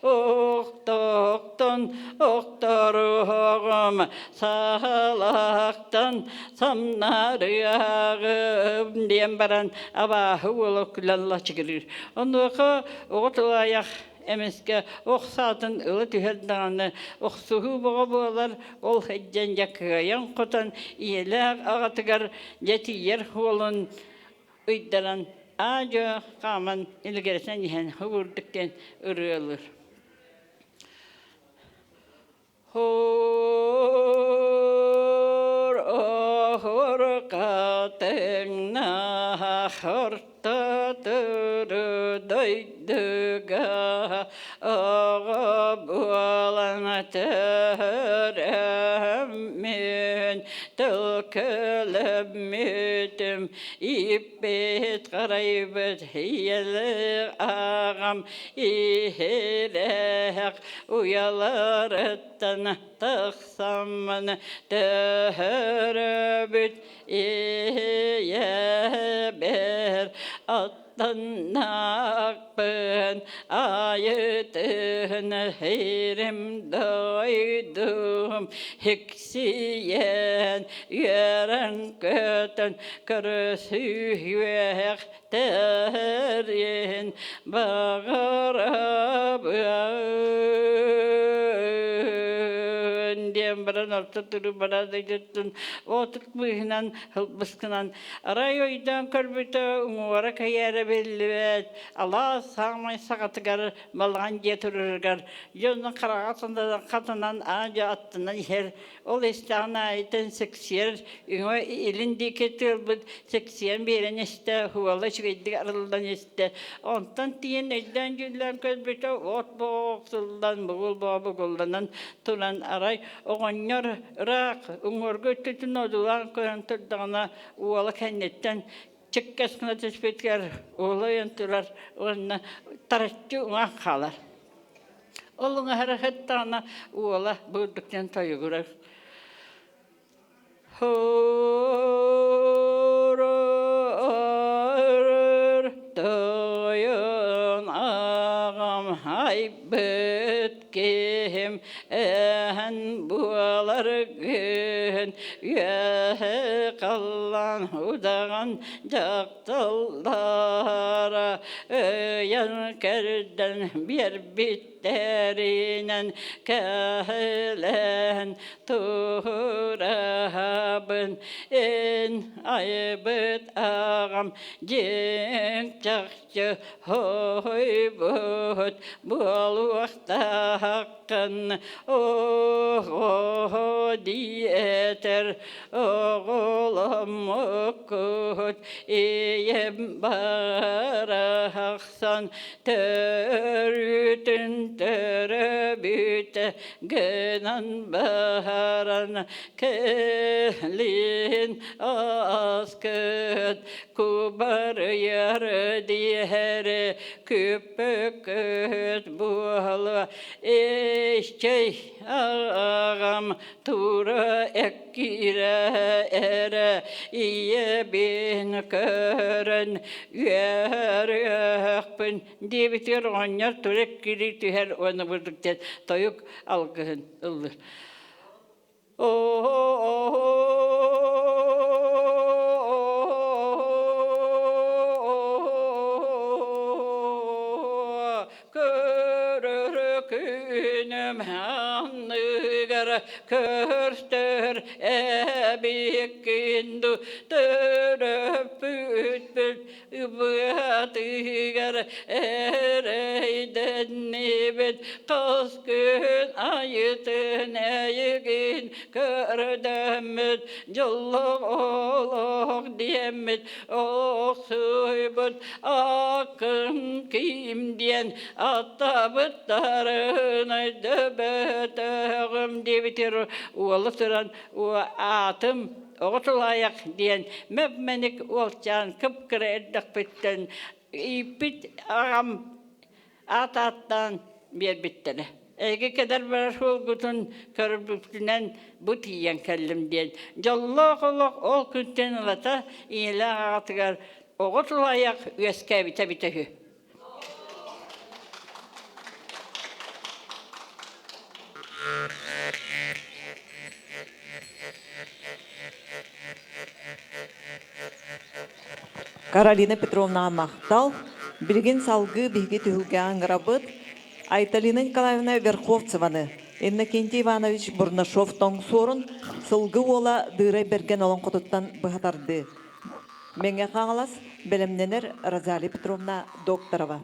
охтоохтон охторуоҕум саалахтан самнарыаҕым диэн баран абааһы уола күлэн лачыгырыыр. Онуоха оҕо тулаайах эмискэ ох саатын ыла түһэр даҕаны охсуһуу бөҕө буолар, ол сылдьан дьэ кыайан-хотон ийэлээх аҕатыгар дьэ тиийэр уолун ыйдаран аа-дьуо хааман илгэрсэн иһэн уурдук диэн ырыалыыр. Хор охор хатыҥнаах орто туру дойдуга оҕо буолан төрөммүн тыл көлөммүтүм ииппит харайбыт ийэлээх аҕам иһилээх уйаларыттан тахсаммын төһөрөбүт ийэбэр аттаннаахпын айытын сирим дойдум хиксийэн үөрэн көтөн көрүсүһүөх тэрин баҕарабын диэн баран орто туруу баран дойдуттан отут быыһынан ылбыскынан арай өйдөөн көрбүтэ уҥуора кэйээрэ биллибэт алаас саамай саҕатыгар балаҕан дьиэ турарыгар дьонун хараҕа хатанан аа-дьуо аттынан иһэр Ол истэҕин аайытын сиксиэр үҥө илин диэки тыалбыт сиксийэн биэрэн истэ, уола үчүгэйдик арыллан истэ. Онтон тиийэн өйдөөн-дьүүллээн көрбүтэ, от боҕо охсуллан, бугул боҕо бугулланан туран арай оҕонньор Оҕонньор ыраах уҥуоргу өттүтүн одуулаан көрөн турдаҕына уола кэнниттэн чиккэс гына түспүтүгэр уола ойон турар уонна тараччы уҥан хаалар. Ол уҥаһара сыттаҕына уола бурдуктан тойугурар. Тойон аҕам айбыт киһим эһэн буоларгын үөһэ халлаан удаҕан дьахталлара өйөн кэрдэн биэрбит Тэринэн кэһэлэн тураһабын эн айбыт аҕам дьиҥ чахчы хойбут буолуохтааххын оҕо диэтэр оҕоломмуккут ийэм барахсан Сан төрүтүн төрөбүтэ гынан баһаран кэлин аскыт кубарыйар диэри күппүккүт буола иччэй аҕам тура эккирэ эрэ ийэбин көрөн үөрүөхпүн диэбитигэр оҕонньор тура эккирии түһэр уонна бурдук диэн тойук алгыһын ыллыр. Көрөр күнүм анныгар көртөр эбиккин ду төрөппүтпүт быатыгар эрэйдэннибит хас күн айытын эйигин көрдөммүт дьоллоох олох диэммит охсуйбут акын ким диэн аттабыттарын өйдөбөтөҕүм диэбитигэр уола туран аатым оҕо тулаайах диэн мэп-мэник уолчаан кып-кыра эрдэхпиттэн ииппит аҕам аат ааттаан биэрбиттэрэ. Эһиги кэдэр барар суолгутун көрбүппүнэн бу тиийэн кэллим диэн дьоллоох олох ол күнтэн ылата ийэлээх аҕатыгар оҕо тулаайах үөскээбитэ эбитэ үһү. Каролина Петровнаҕа махтал. Билигин салгыы биһиги түһүлгэҕэ ыҥырабыт. Айталина Николаевна Верховцеваны, Иннокентий Иванович Бурнашов тоҥсуорун сылгы уола Дыырай Бэргэн олоҥхотуттан быһа тардыы. Мэҥэ Хаҥалас бэлэмнэнэр Розалия Петровна Докторова.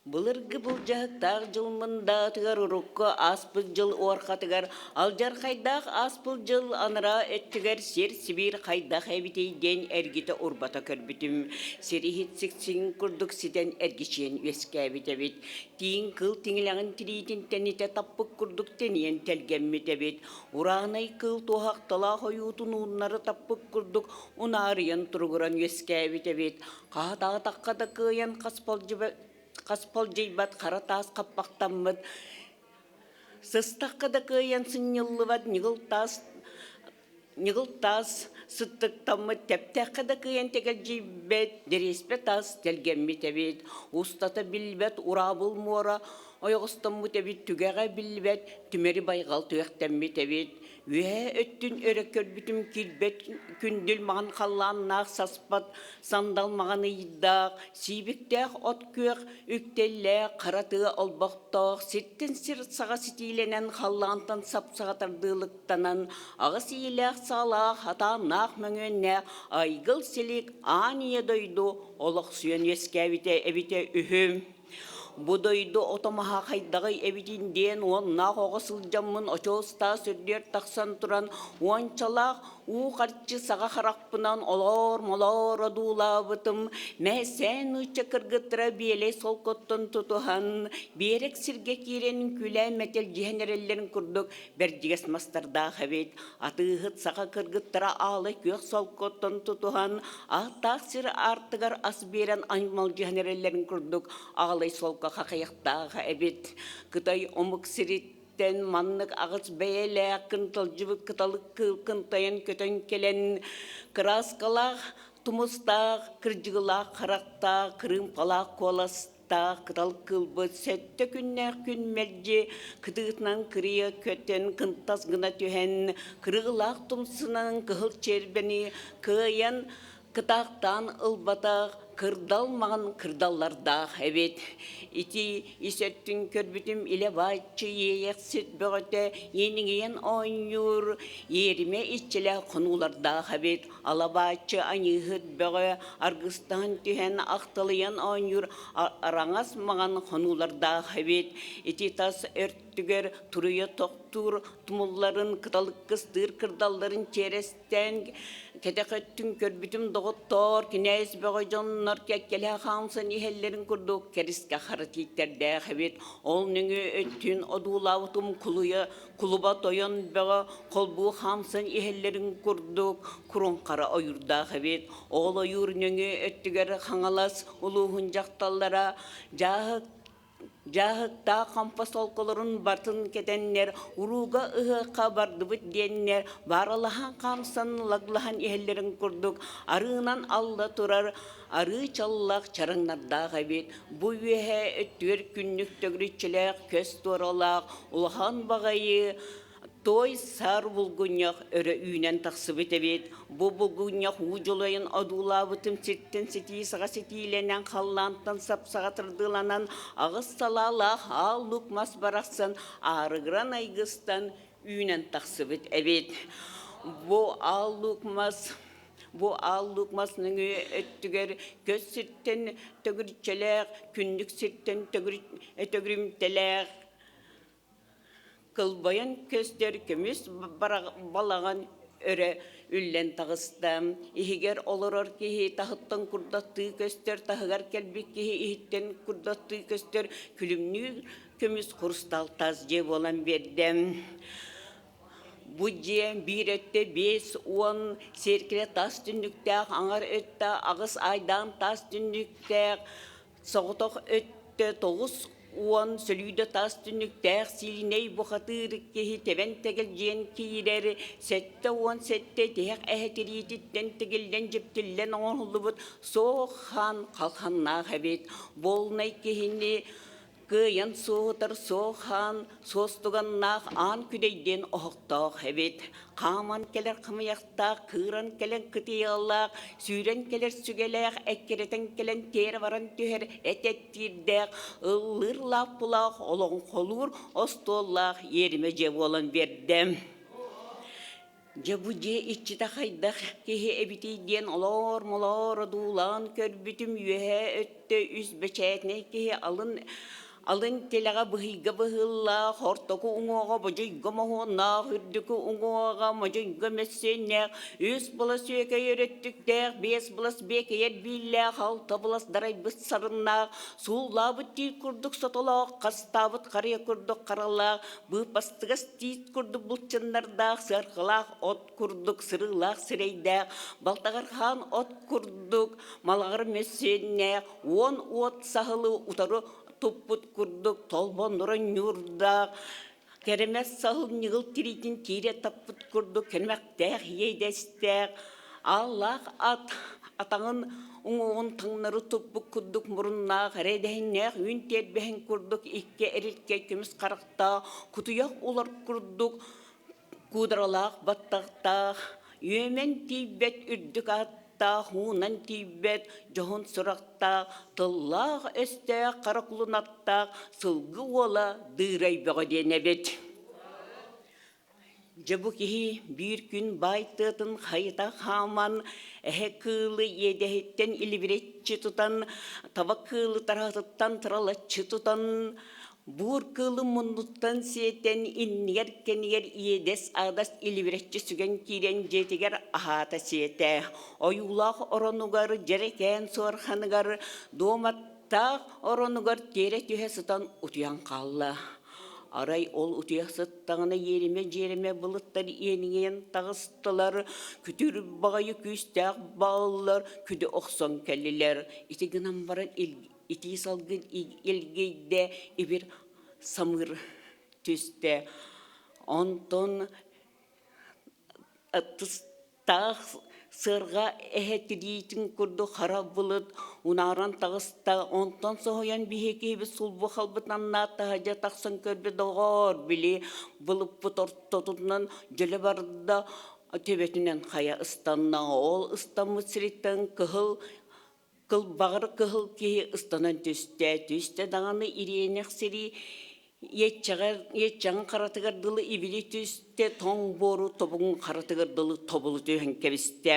Былыргы былдьаһыктаах дьыл мындаатыгар урукку ааспыт дьыл уорхатыгар алдьархайдаах ааспыт дьыл анараа өттүгэр сир-сибиир хайдах эбитий диэн эргитэ-урбата көрбүтүм. Сир иһит сиксиҥ курдук ситэн эргичийэн үөскээбит эбит. Тииҥ кыл тиҥилэҕин тириитин тэнитэ таппыт курдук тэнийэн тэлгэммит эбит. Ураанай кыыл туоһахталаах ойуутун ууннары таппыт курдук унаарыйан туругуран үөскээбит эбит. Хаһытаатахха да кыайан хаспалдьыйбат хара таас хаппахтаммыт, сыстахха да кыайан сынньыллыбат ньыгыл таас ньыгыл таас сыттыктаммыт, тэптэххэ да кыайан тэгэлдьийбэт дэриэспэ таас тэлгэммит эбит, устата билбэт ураабыл муора ойоҕостоммут эбит, түгэҕэ биллибэт түмэри байҕал түгэхтэммит эбит. Үөһээ өттүн өрө көрбүтүм киирбэт күндүл маҕан халлааннаах саспат сандал маҕан ыйдаах, сиибиктээх от күөх үктэллээх хара тыа олбохтоох, сиртэн сир саҕа ситиилэнэн халлаантан сап-саҕа тардыылыктанан, аҕыс иилээх саалаах, хатааннаах мөҥүөннээх айгыл силик аан ийэ дойду олохсуйан үөскээбитэ эбитэ үһү. Бу дойду ото-маһа хайдаҕый эбитин диэн уоннаах оҕо сылдьаммын очуос таас үрдүгэр тахсан туран уончалаах Уу харчы саҕа харахпынан олоор-молоор одуулаабытым, мээсээн нуучча кыргыттара биэлэй солкоттон тутуһан, биэрэк сиргэ киирэн күлээн мэтэлдьиһэн эрэллэрин курдук бэрдьигэс мастардаах эбит. Атыыһыт саха кыргыттара аалай күөх солкоттон тутуһан, ааттаах сир аартыгар ас биэрэн аймалдьыһан эрэллэрин курдук аалай солко хахыйахтаах эбит. Кытай омук сириттэн маннык аҕыс бэйэлээх кынталдьыбыт кыталык кыыл кынтайан көтөн кэлэн кырааскалаах тумустаах, кырдьыгылаах харахтаах, кырыымпалаах куоластаах кытал кыылбыт сэттэ күннээх күн мэлдьи кытыытынан кырыйа көтөн кынтас гына түһэн кырыылаах тумсунан кыһыл чиэрбэни кыайан кытаахтаан ылбатах кырдал маҕан кырдаллардаах эбит. Ити ис өттүн көрбүтүм илэ бааччы иэйэхсит бөҕөтө иэниҥийэн оонньуур иэримэ иччилээх хонуулардаах эбит. Алабааччы аньыыһыт бөҕө аргыстаһан түһэн ахталыйан оонньуур араҥас маҕан хонуулардаах эбит. Ити тас өртүгэр туруйа тохтуур тумулларын кыталыккыстыыр кырдалларын чиэрэстээн кэтэх өттүн көрбүтүм доҕоттоор кинээс бөҕө дьоннор кэккэлэһэ хаамсан иһэллэрин курдук кэрискэ хара тииттэрдээх эбит ол нөҥүө өттүн одуулаабытым кулуйа кулуба тойон бөҕө холбуу хаамсан иһэллэрин курдук курун хара ойуурдаах эбит ол ойуур нөҥүө өттүгэр Хаҥалас улууһун дьахталлара дьааһык Дьааһыктаах хампа солколорун бартын кэтэннэр, урууга ыһыахха бардыбыт диэннэр, бааралаһан хаамсан лаглаһан иһэллэрин курдук арыынан алла турар арыы чаллах чараҥнардаах эбит. Бу үөһэ өттүгэр күннүк төгүрүччүлээх көс туоралаах улахан баҕайы Той саар булгунньах өрө үүнэн тахсыбыт эбит. Бу булгунньах уу дьулайын одуулаабытым сиртэн ситии саҕа ситиилэнэн халлаантан сап-саҕа тардыыланан аҕыс салаалаах аал лук мас барахсан аарыгыран айгыстан үүнэн тахсыбыт эбит. Бу аал лук мас Бу аал лук мас нөҥүө өттүгэр көс сиртэн төгүрүччэлээх, күннүк сиртэн төгүрүмтэлээх Кылбайан көстөр көмүс балаҕан өрө үллэн таҕыста. Иһигэр олорор киһи таһыттан курдаттыы көстөр, таһыгар кэлбит киһи иһиттэн курдаттыы көстөр күлүмнүүр көмүс хурустаал таас дьиэ буолан биэрдэ. Бу дьиэ биир өттө 50 сиэркилэ таас түннүктээх, аҥар өттө аҕыс айдаан таас түннүктээх, Соҕотох өттө 90 сөлүүдэ таас түннүктээх сиинэй бухатыыр киһи тэбэн тэгэлдьийэн киирэр 77 тиһэх эһэ тириититтэн тигиллэн дьиптиллэн оҥоһуллубут суох хаан халханнаах эбит. Буолунай киһини кыайан суоһутар суох хаан суостуганнаах аан күдэйдиэн оһохтоох эбит. Хааман кэлэр хамыйахтаах, кыыран кэлэн кытыйалаах, сүүрэн кэлэр сүгэлээх, эккирэтэн кэлэн тиэрэ баран түһэр эт эттиирдээх, ыллыыр лааппылаах, олоҥхолуур остуоллаах иэримэ дьиэ буолан биэрдэ. Дьэ бу дьиэ иччитэ хайдах киһи эбитий диэн олоор-молоор одуулаан көрбүтүм үөһээ өттө үс бэчээтинэй киһи алын алын тилэҕэ быһыйга быһыылаах, ортоку уҥуоҕа бодьуйга моһуоннаах, үрдүкү уҥуоҕа модьуйга мөссүөннээх, үс былас үөкэй өрөттүктээх, биэс былас биэкэйэр бииллээх, алта былас дарайбыт сарыннаах, сууллаабыт тиит курдук сотолоох, хастаабыт харыйа курдук харалаах, быыппастыгас тиит курдук булчуннардаах, сыарҕалаах от курдук сырыылаах сирэйдээх, балтаҕархаан от курдук малаҕар мөссүөннээх, уон уот саһылы утары туппут курдук толбоннуран ньуурдаах, кэрэмэс саһыл ньыгыл тириитин тиирэ таппыт курдук кэнэмэхтээх иэдэстээх, ааллаах ат атаҕын уҥуоҕун таҥнары туппут курдук муруннаах, эрэдэһиннээх үүн тиэрбэһин курдук икки эрилкэй көмүс харахтаах, кутуйах улар курдук куударалаах баттахтаах, үөмэн тиийбэт үрдүк ааттаах, уунан тиийбэт дьоһун сурахтаах, тыллаах-өстөөх хара кулунаттаах сылгы уола Дыырай Бөҕө диэн эбит. Дьэ бу киһи биир күн баай тыатын хайыта хааман, эһэ кыылы иэдэһиттэн илибирэччи тутан, таба кыылы тараһатыттан тыралаччы тутан, Буур кыылы муннуттан сиэтэн иннигэр-кэннигэр иэдэс-аадас илибирэччи сүгэн киирэн дьиэтигэр аһаата сиэтэ. Ойуулаах оронугар, дьэрэкээн суорханыгар, дуоматтаах оронугар тиэрэ түһэ сытан утуйан хаалла. Арай ол утуйа сыттаҕына иэримэ-дьиэримэ былыттар иэниҥийэн таҕыстылар, күтүр баҕайы күүстээх бааллар күдү охсон кэллилэр. Ити гынан баран итии салгын илгийдэ, ибир самыыр түстэ. Онтон тыстаах сыарҕа эһэ тириитин курдук хара былыт унааран таҕыста. Онтон соһуйан биһиги киһибит сулбу халбытанна таһырдьа тахсан көрбүт доҕоор, били былыппыт ортотунан дьөлө барда, төбөтүнэн хайа ыстанна. Ол ыстаммыт сириттэн кыһыл Кылбаҕыр кыһыл киһи ыстанан түстэ, түстэ даҕаны ириэнэх сири иэччэҕэр иэччэҕин харатыгар дылы ибили түстэ, тоҥ буору тобугун харатыгар дылы тобулу түһэн кэбистэ.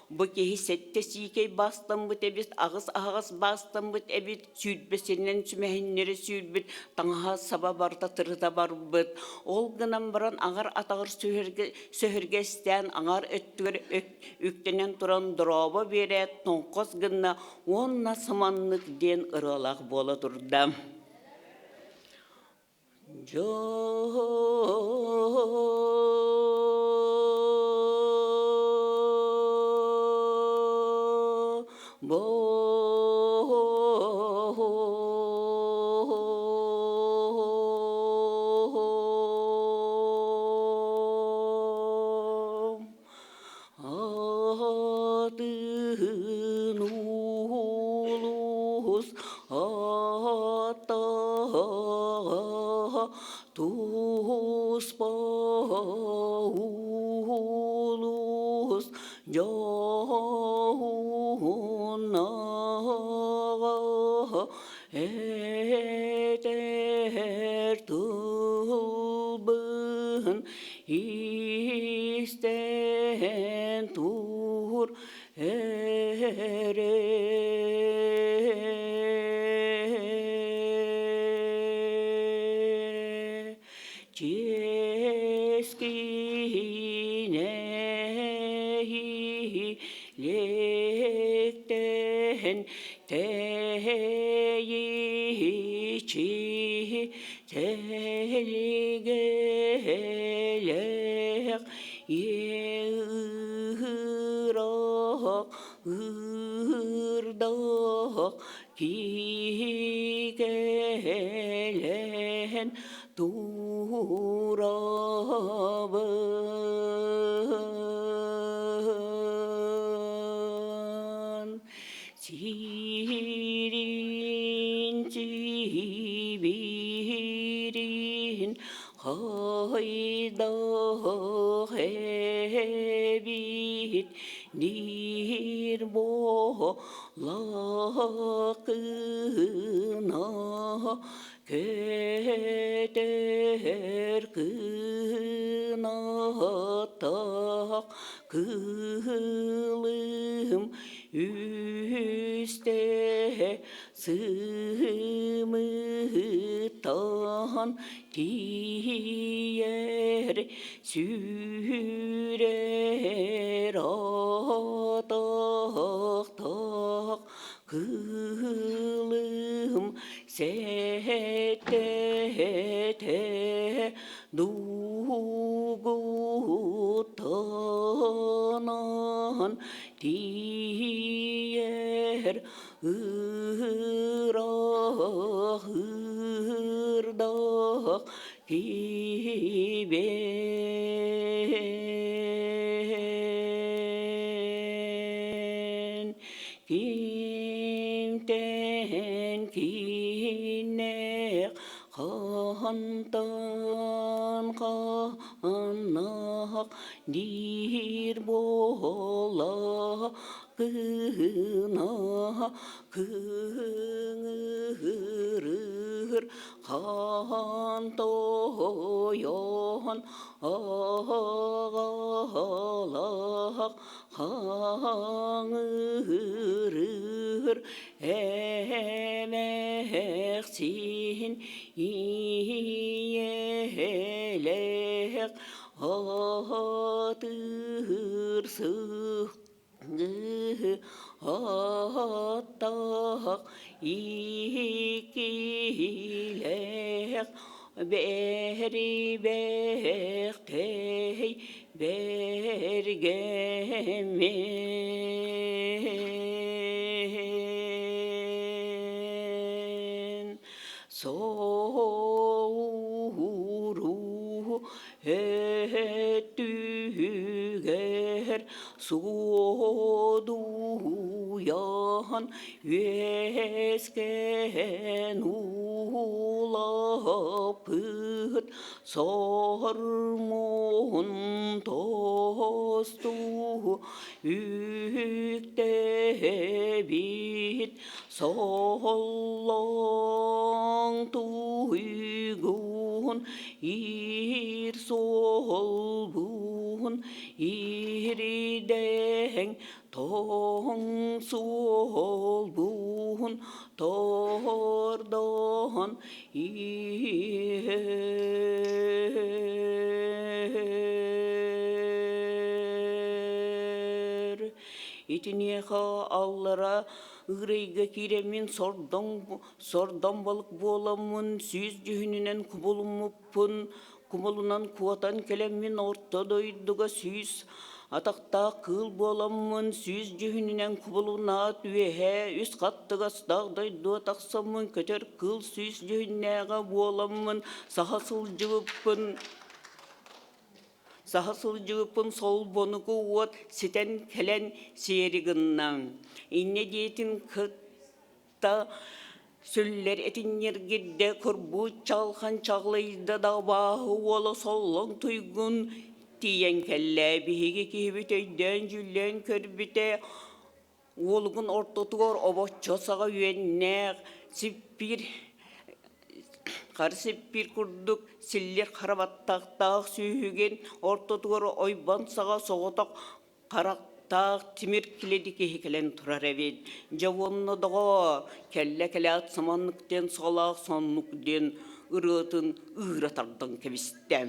Бу киһи сэттэ сиикэй баастаммыт эбит, аҕыс аһаҕас баастаммыт эбит, 20 сиринэн сүмэһиннэри сүүрбүт, таҥаһа саба барыта тырыта барбыт. Ол гынан баран аҥар атаҕар сөһүргэстээн аҥар өттүгэр үктэнэн туран дорообо биэрээт тоҥхос гынна уонна саманнык диэн ырыалаах буола турда. Аатын улуус ата туспа улуус дьоһуннаҕа этэр тылбын Истэн тур эрэ Чиэскинэһи лектен тэйичи Тэлигэлээх ыыраах ыырдаах киһи кэлэн турабын. Сирин сибиирин хайдах эбит диир буоллахына көтөр кынаттаах кыылым Үстэ сымыттан тиийэр сүүрэр атахтаах кыылым сэттэтэ дугуттанан Тиийэр ыраах ыырдаах кибэн кимтэн киннээх хантан ханнаах Диир буола кыына кыҥырыр хаан тойон аҕалаах хаҥырыр эмээхсин. ийэлээх атыыр аттаах иккилээх бэрибэхтэй бэргэммин соҕуруу өттүгэр суодуйан үөскээн улаппыт сормуһун тосту үктэбит соллоҥ туйгун ир суолбун ирдэҥ тоҥ суолбун тордоон иһэр. Итиниэхэ аллара ыырайга киирэммин сордоҥ сордоҥ балык буоламмын сүүс дьүһүнүнэн кубулуммуппун кумулунан куотан кэлэммин орто дойдуга сүүс атахтаах кыыл буоламмын сүүс дьүһүнүнэн кубулунаат үөһээ үс хаттыгастаах дойдуга тахсаммын көтөр кыыл сүүс дьүһүннээҕэ буоламмын саха сылдьыбыппын Саха сылдьыбыппын солбонуку уот ситэн кэлэн сиэри гынна. Инньэ диэтин кытта сүллэр этинньиргирдэ курбуут чалхан чаҕылыйда да абааһы уола соллоҥ туйгун тиийэн кэллэ. Биһиги киһибит өйдөөн-дьүүллээн көрбүтэ уолугун ортотугар обоччо саҕа үөннээх сиппиир хара сиппиир курдук силлиэр хара баттахтаах сүүһүгүн ортотугар ойбон саҕа соҕотох харахтаах тимир килэди киһи кэлэн турар эбит. Дьэ уонна доҕоор, кэллэ кэлээт саманнык диэн саҕалаах соннук диэн ырыатын ыыра тардан кэбистэ.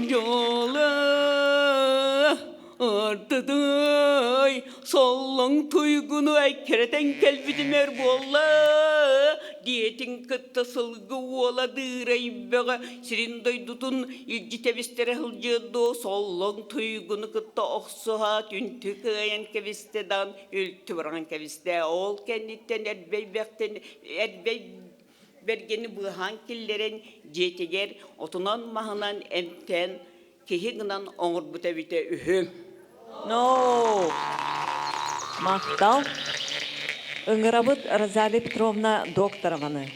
Дьоло артыдай соллоҥ туйгуну эккирэтэн кэлбитим өр буолла диэтин кытта сылгы уола дыырай бөҕө сирин дойдутун илдьи тэбистэрэ сылдьыа дуо соллоҥ туйгуну кытта охсуһаат үнтү кыайан кэбистэ даҕан үлтү быраҕан кэбистэ ол кэнниттэн эрбэйбэхтэн эрбэй бэргэни быыһаан киллэрэн дьиэтигэр отунан-маһынан эмтээн киһи гынан оҥорбута эбитэ үһү. Но махтал. Ыҥырабыт Розалия Петровна Докторованы.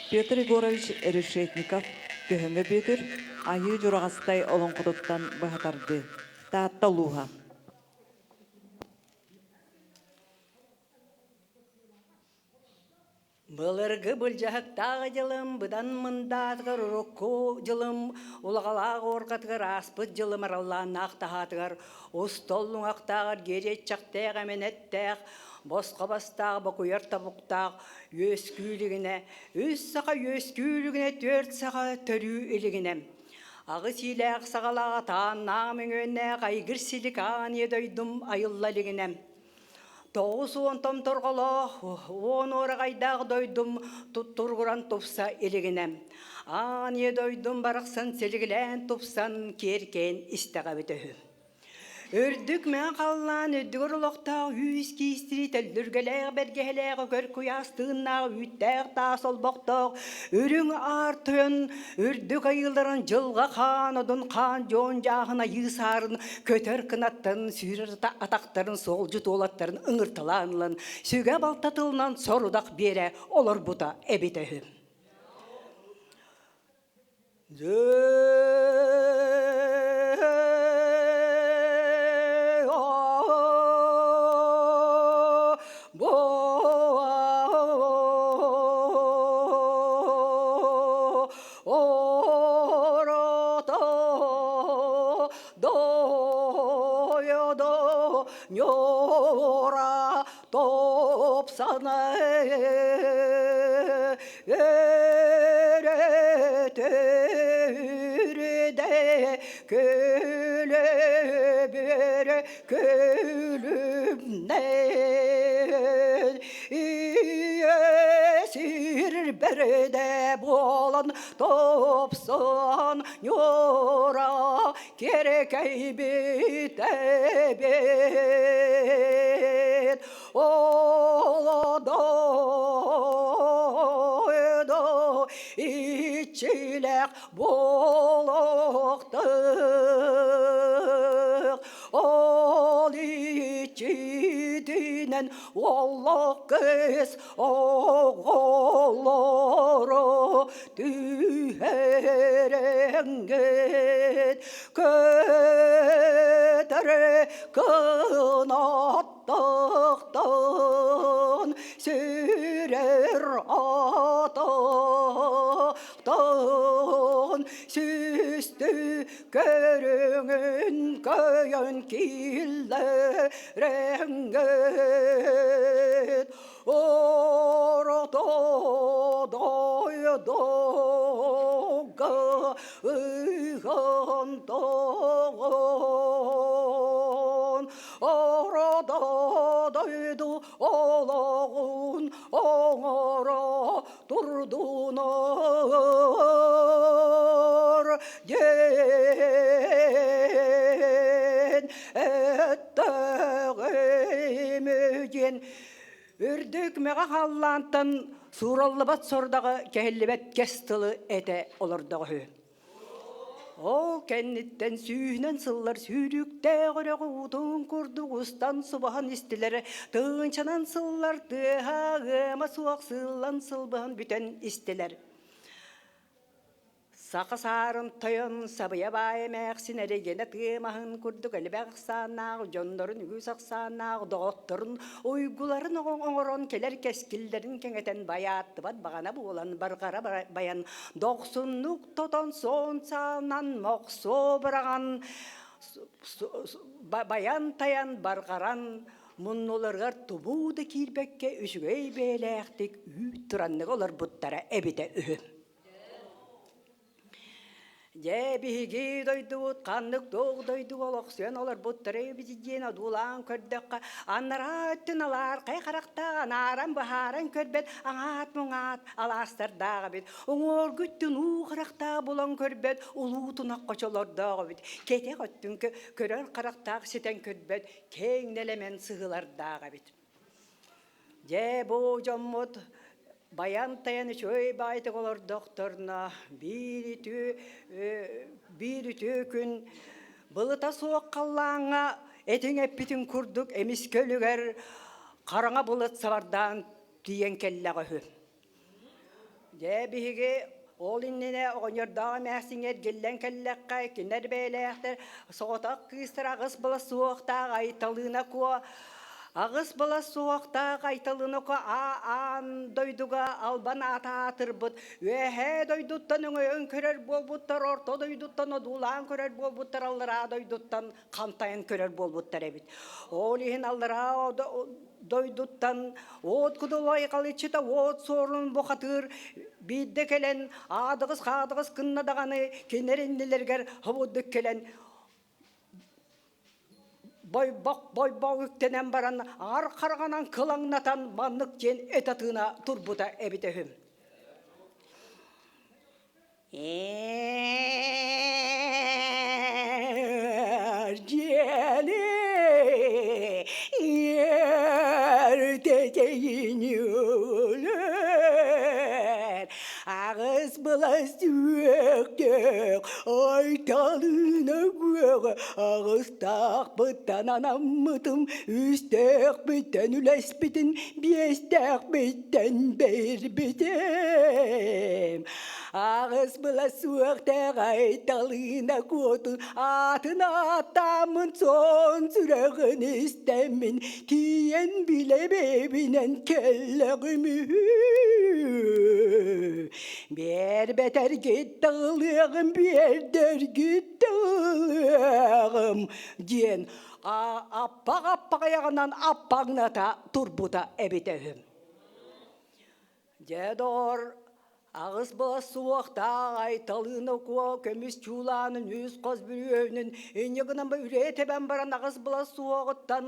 Петр Егорович Решетников Көһөҥө Бүөтүр Айыы Дьураҕастай олоҥхотуттан быһатарды. Таатта улууһа. Былыргы былдьаһыктаах дьылым быдан мындаатыгар урукку дьылым улаҕалаах уорҕатыгар ааспыт дьылым араллааннаах таһаатыгар устоллуҥахтааҕар гиэриэччэхтээх эмэнэттээх босхо бастаах бокуйар тобуктаах үөскүү илигинэ үс саха үөскүү илигинэ түөрт саха төрүү илигинэ аҕыс иилээх саҕалаах атааннаах мөҥүөннээх айгыр силик аан ийэ дойдум айылла илигинэ 90 томторҕолоох, уон уораҕайдаах дойдум туттургуран тупса илигинэ. Аан ийэ дойдум барахсан силигилээн тупсан киэркэйэн истэҕэбит үһү. Үрдүк мэҥэ халлаан үрдүгэр олохтоох үүс киистири төллүргэлээх бэргэһэлээх өкөр куйаас тыыннаах үүттээх таас олбохтоох үрүҥ аар тойон үрдүк айыыларын дьылҕа хаан одун хаан дьон дьааһын айыы саарын көтөр кынаттарын сүүрэр атахтарын суолдьут уолаттарын ыҥырталаан ылан сүгэ балта тылынан сорудах биэрэ олорбута эбитэ үһү. топсана өрөтөрүдэ көлөбөр көлүмнэн Сир бэрдэ буолан топсон ньура кэрэкэйбит эбит Олодойдо иччилээх буолуохтук Ол иччитинэн олох кыыс оҕолоро түһэрэҥҥит көтөр кынаттахтан сүрэр атахтан сүстү көрүҥүн көйөн киллэрэҥҥит Орото дойдуга ыһан тоҕон Орото дойду олоҕун оҥоро турдунар диэн эттэҕим диэн Үрдүк мэҕэ халлаантан суураллыбат сордаҕы кэһиллибэт кэс тылы этэ олордоҕо үһү. Ол кэнниттэн сүүһүнэн сыллар сүүрүктээх үрэҕи уутун курдук устан субаһан истилэр, тыынчанан сыллар тыаһа ыама суох сыыллан сылбыһан бүтэн истилэр. Саха саарын тойон сабыйа баай эмээхсин эрэгэнэ тыа маһын курдук элбэх ахсааннаах дьоннорун үгүс ахсааннаах доҕотторун уйгуларын оҥорон кэлэр кэскиллэрин кэҥэтэн байааттыбат баҕана буолан барҕара байан дохсуннук тотон суон саанан мохсуо быраҕан баян-тайан барҕаран муннуларыгар тубуу да киирбэккэ үчүгэй бэйэлээхтик үүт тураннык олорбуттара эбитэ үһү. Дьэ, биһиги дойдубут ханнык туох дойдуга олохсуйан олорбуттара эбит диэн одуулаан көрдөххө, анараа өттүн алаархай харахтаах анааран быһааран көрбөт аҥаат-муҥаат алаастардаах эбит. Уҥуоргу өттүн уу харахтаах булан көрбөт улуу тунах хочолордоох эбит. Кэтэх өттүн көрөр харахтаах ситэн көрбөт киэҥ нэлэмэн сыһыылардаах эбит. Дьэ, бу дьоммут баян-тайан үчүгэй баайтык олордохторуна биир үтүө биир үтүө күн былыта суох халлааҥҥа этиҥ эппитин курдук эмискэ үлүгэр хараҥа былыт сабардаан тиийэн кэллэҕэ үһү. Дьэ, биһиги ол иннинэ оҕонньордоох эмээхсиҥҥэ эргиллэн кэллэххэ, кинилэр бэйэлээхтэр соҕотох кыыстара аҕыс была суохтаах Айталыына Куо аҕыс была суохтаах Айталыына Куо аан дойдуга албан аата аатырбыт, үөһээ дойдуттан өҥөйөн көрөр буолбуттар, орто дойдуттан одуулаан көрөр буолбуттар, аллараа дойдуттан хантайан көрөр буолбуттар эбит. Ол иһин аллараа дойдуттан уот кудулай халыччыта уот суорун бухатыыр биирдэ кэлэн аадыгыс хаадыгыс гынна даҕаны кинилэр иннилэригэр хобуддук кэлэн бойбок бойбок үктэнэн баран аар хараҕынан кылаҥнатан маннык диэн этэ тыына турбута эбитэ үһү. Дьиэли өлөр аҕыс былас түөктөөх айталыына күөҕэ аҕыстаахпыттан анаммытым үстээхпиттэн үлэспитин биэстээхпиттэн бэрбитим Аҕыс была суохтаах айталыына куотун аатын ааттааммын суон сүрэҕин истэммин тиийэн билэбэбинэн кэллэҕим үһү. Биэрбэтэргит тылыаҕым, биэрдэргит тылыаҕым диэн. Аппах-аппаҕайаҕынан аппаҥната турбута эбитэ үһү. Дьэ, доҕор, аҕыс былас суохтаах Айталыына Куо көмүс чуулаанын үс хос бүрүөһүнүн инньэ гынан үрээ тэбэн баран аҕыс былас суоҕуттан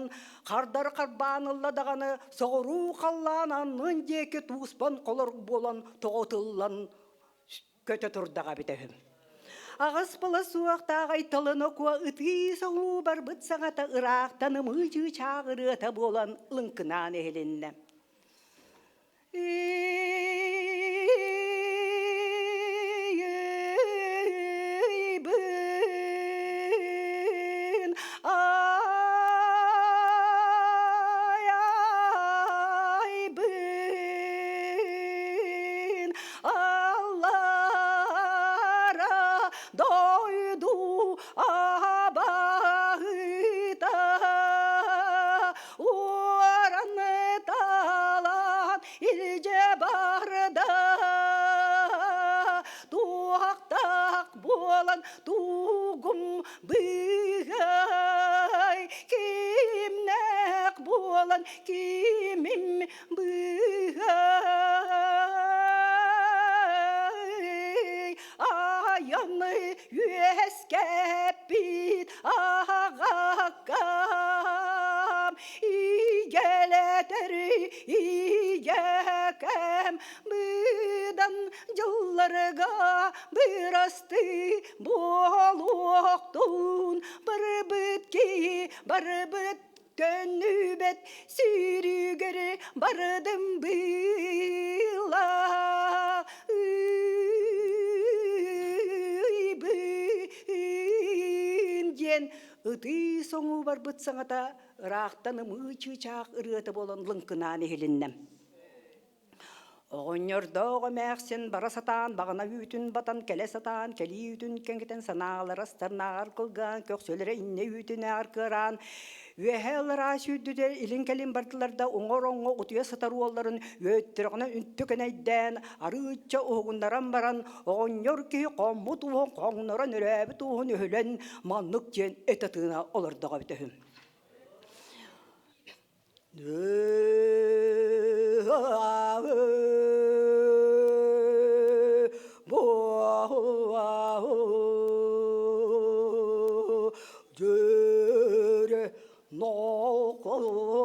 хардар харбаан ылла даҕаны соҕуруу халлаан аннын диэки тууспан холорук буолан тоҕотуллан көтө турдаҕа эбитэ үһү. Аҕыс была суохтаах Айталына Куо ытыы соҥуу барбыт саҥата ыраахтан ымыы чыычаах ырыата буолан лыҥкынаан иһилиннэ. Ыйбын айбын аллара дойду абаһыта Уоран талан илдьэ барда туохтаах буолан тугум быыһай кимнээх буолан кимим быыһай айаны үөскэппит аҕаккам ийэлэтэр ийэкэм быдан дьылларга бырастыы буолуохтун барыбыт киһи барыбыт Төннүбэт сүүрүгэр бардым быылаах ыйбын диэн ытыы соҥуу барбыт саҥата ыраахтан ымыы чыычаах ырыата буолан лыҥкынаан иһилиннэ. Оҕонньордоох эмээхсин бара сатаан баҕана үүтүн батан кэлэ сатаан кэлии үүтүн кэҥэтэн санаалара астарнааҕар кылгаан көхсүлэрэ иннэ үүтүнээҕэр кыараан үөһэ ылараа сүүрдүтэ илин-кэлин бардылар да уҥа ороҥҥо утуйа сытар уолларын үөттүрэҕинэ үнтү кэнэйдээн арыычча уһугуннаран баран оҕонньор киһи хоммут уоһун хоҥнорон өрөөбүт уоһун өһүлэн маннык диэн этэ тыына олордоҕо эбитэ үһү. Дьөрө нохойдон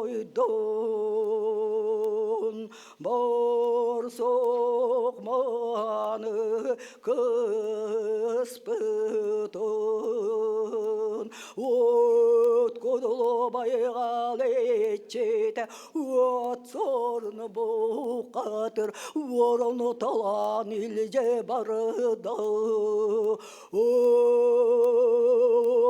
борсук маны кыспытын От кудулу байҕал иччитэ, от сорну бухатыр, ворону талан илдьэ барда.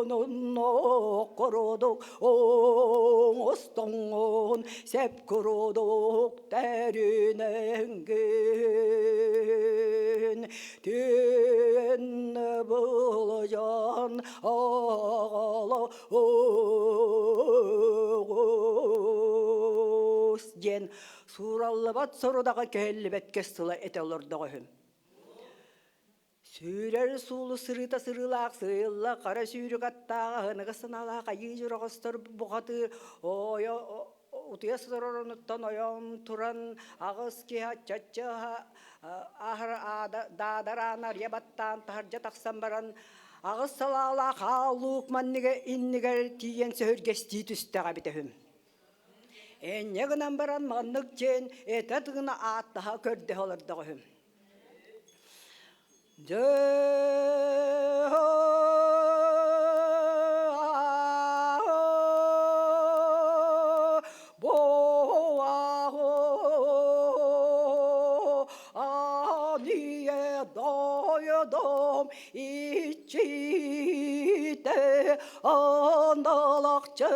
Онон оккородук оҥостоҥҥун сеп курдук тэринэҥҥин Түн былдьан аҕала оҕус диэн суураллыбат сорудаҕа кэһиллибэт кэс тыла этэ олордоҕо үһү. Сүүрэр суолу сырыыта сырыылаах сыыйылла хара сүүрүк аттаах аһыныгас санаалаах айыы дьороҕостор бухатыы ойо утуйа сытар оронуттан ойон туран аҕыс киһи аччачча аһар даадараан арыйа баттаан таһырдьа тахсан баран аҕыс салаалаах аал-луук манныга иннигэр тиийэн сөһүргэстии түстэҕэ эбитэ үһү. Энньэ гынан баран маннык диэн этэ тыына ааттаһа көрдөһө олордоҕо үһү. Иччитэ аналахчын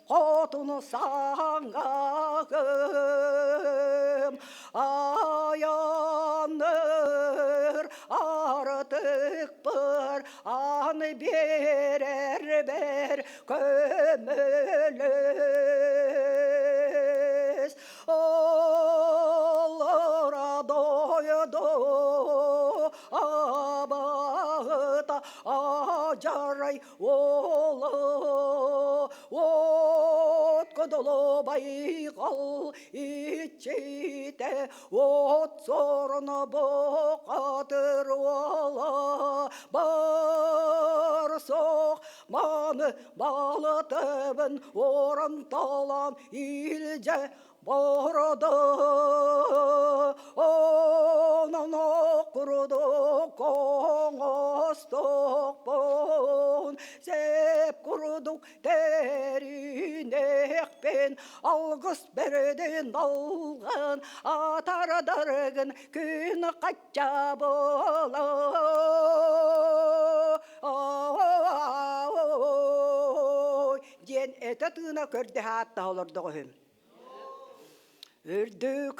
хотун саҥаһым айанныр артыкпыр аны биэрэрбэр көмөлөс Олора дойду абаһыта ажарай олоҕун. Кодоло байҕал иччитэ от сорона бохатыр уола барсох маны балытыбын орон талан илдьэ Борода онон курдук оҥостохпун, сеп курдук тэриниэхпин, алгыс бэрдин алгын, атардаргын күн хачча буола. Диэн этэ тыына көрдөһө ааттаһа олордоҕуһүм. Үрдүк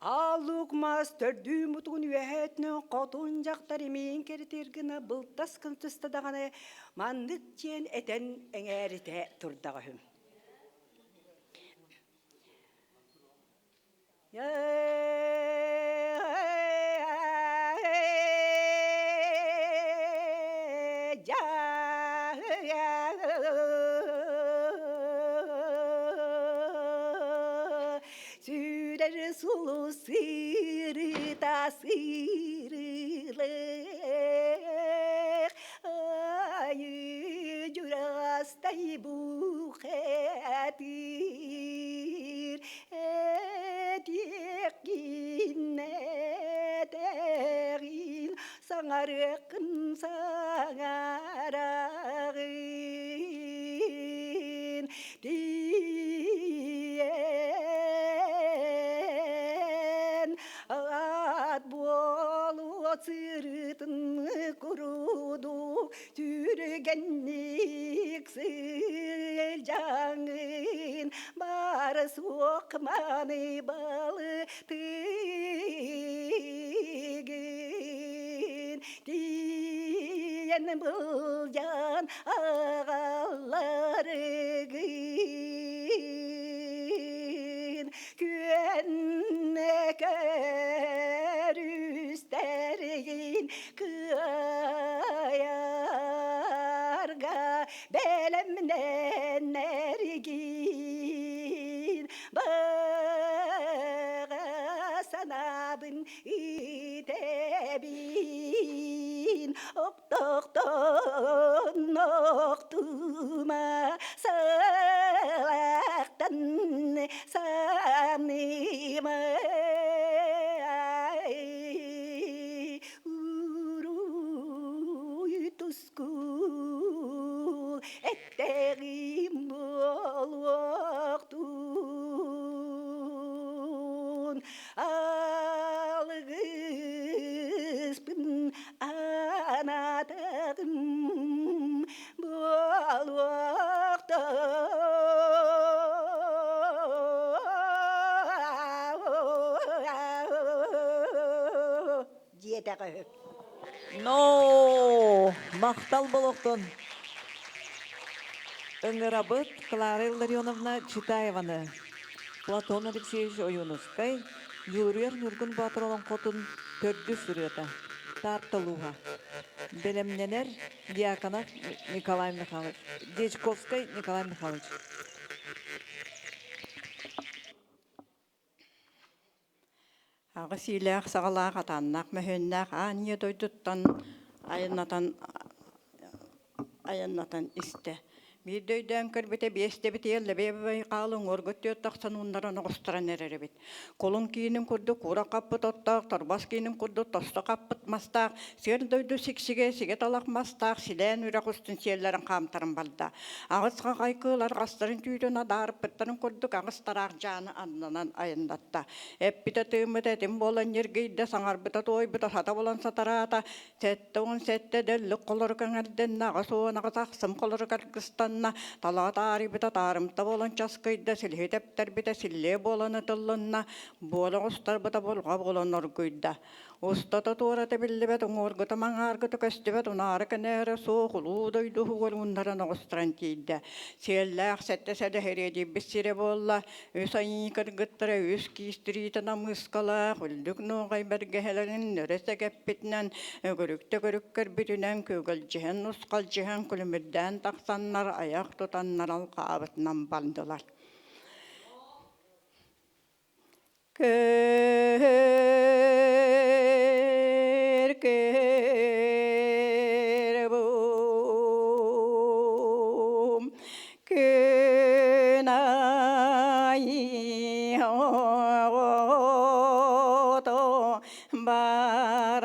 Ааллык мас төрдүүн мутугун үөһээтинэн хотун дьахтар имиин кэритир гына былтас кынтыста даҕаны маннык диэн этэн эҥээритэ турдаҕа үһү. Сүүрэр сулус сыырыта сыырылык Айыы дьурастай бухатыр Этиэххин этэҕин, саҥарыаххын саҥараҕын. Тиийэн аат буолуо сырытын курудук Түргэнник сылдьаҥын баар суох маны балытыгын тиийэн былдьаан аҕалларыгын күөннэ көрүстэргин Кыайарга бэлэмнэнэргин баҕа санаабын итэбин Охтохтон охтума сылахтан саныма Уруй тускул эттэҕим буолуохтун алгыспын анаатаҕым диэтэҕэ үһү. Но махтал болохтон ыҥырабыт Клара Илларионовна Читаеваны, Платон Алексеевич Ойуунускай, Дьулуруйар Ньургун Боотур олоҥхотун төрдүс ырыата, Таатта улууһа. Бэлэмнэнэр Дьяконов Николай Михайлович, Дьячковскай Николай Михайлович. Аҕыс иилээх саҕалаах атааннаах мөһүөннээх аан ийэ дойдуттан айаннатан айаннатан истэ. Биирдэ өйдөөн көрбүтэ биэстэбитигэр Лэбиэбэй хаалыҥ уоргут түөрт тахсан ууннаран оҕустаран эрэр эбит. Кулун киинин курдук куура хаппыт оттоох, торбос киинин курдук тосто хаппыт мастаах, сиэр дойду сиксигэ сигэ талах мастаах силээн үрэх устун сиэллэрин хаамтаран барда. Аҕыс хахай кыыл арҕастарын түүтүн адаарыппыттарын курдук аҕыс тараах дьааны аннынан айаннатта. Эппитэ-тыыммыта этим буолан ньиргийдэ, саҥарбыта-туойбута сата булан сатараата, 77 дөллүк холорук эҥэрдэннэ, 88 ахсым холорук аргыстанна, талаҕа таарыйбыта таарымта буолан часкыйда, силиһи тэптэрбитэ силлиэ буолан ытыллынна, буола оҕустарбыта булҕа буолан оргуйда. Устата туората биллибэт, уҥуоргута маҥааргыта көстүбэт, унаара кэнээрэ суох улуу дойду уһугар ууннаран оҕустаран тиийдэ. Сиэллээх сэттэ сэлэһириэдийбит сирэ буолла, үс айыы кыргыттара үс киис тириитэ намыыскалаах, үрдүк нуоҕай бэргэһэлэрин өрө сэгэппитинэн, өгүрүк-төгүрүк көрбүтүнэн күөгэлдьиһэн, нусхалдьыһан, күлүмүрдээн тахсаннар айах тутаннар алҕаабытынан бардылар. Көр, көр бум, күн айыы оҕото барахсан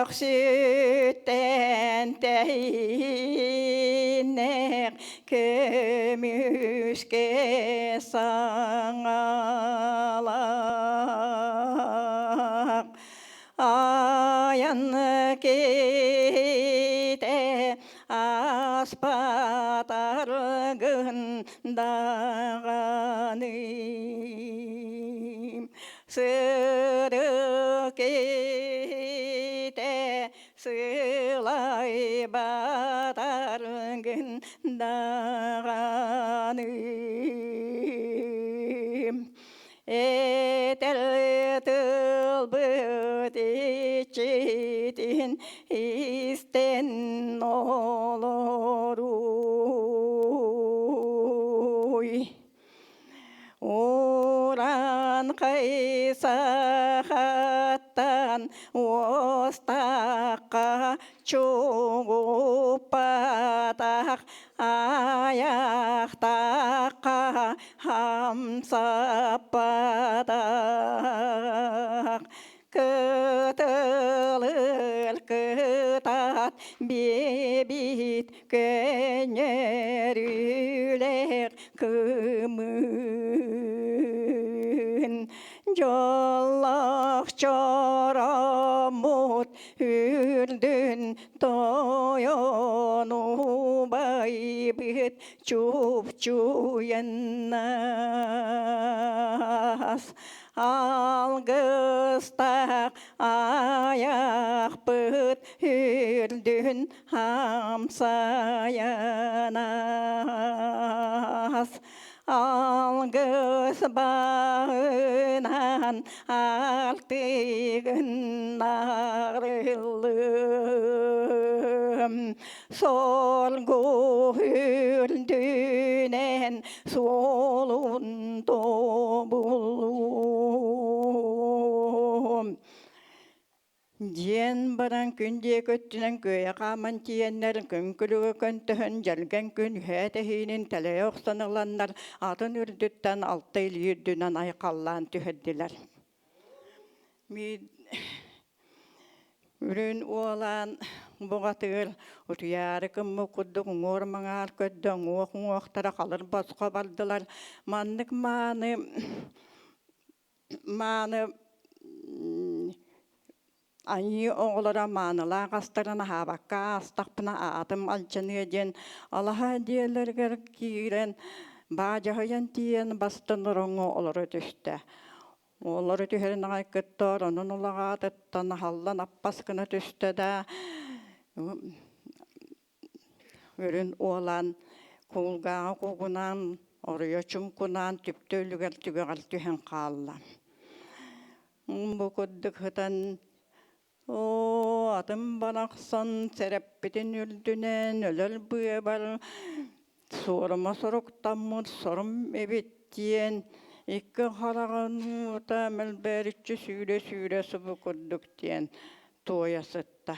Көхсүттэн тэһииннэх көмүскэ саҥалаах айан киһитэ аспатаргын даҕаны Сыры киһитэ сылайбатаргын даҕаны Этэр тылбыт иччитин истэн олоруй. Уран хайсахаттан уостахха чугуппатах аяхтахха хамсаппатах Кытылыр кытаат биэбит көннөрүүлээх кымын дьоллоох чороммут үрдүн тойон убайбыт чупчуйаннас Алгыстаах айахпыт үрдүн хамсайанас. Алгыс баҕынан алтыгын арыллым. Соргу үрдүнэн суолун тобуллум. Диэн баран күн диэки өттүнэн күөйэ хааман тиийэннэр күн күлүгү көнтөһөн дьэлгэн күн үһээ тэһиинин тэлэйэ охсон ыланнар атын үрдүттэн алта илии үрдүнэн айхаллаан түһэрдилэр. Үрүн уолаан буҕатыгар утуйаары кыммыт курдук уҥуор-маҥаар көрдө, уҥуох-уҥуохтара халыр босхо бардылар. Маннык мааны мааны айыы оҕолоро маанылаах астарын аһаабакка аастахпына аатым алдьаныа диэн алаһа дьиэлэригэр киирэн баадьаһыйан тиийэн бастан ороҥҥо олоро түстэ. Уоллары түһэрин аҕай кытта оронун улаҕаатыттан аһаллан аппас гына түстэ да үрүн уолан куулгааҕы куугунаан оруйа чуҥкунаан түптэ үлүгэр түгэҕэр түһэн хаалла. Бу курдук сытан Оо, атын барахсан сэрэппитин үрдүнэн өлөр быабар суорума соруктаммыт сорум эбит диэн икки хараҕын уута мэлбээриччи сүүрэ-сүүрэ субу курдук диэн туойа сытта.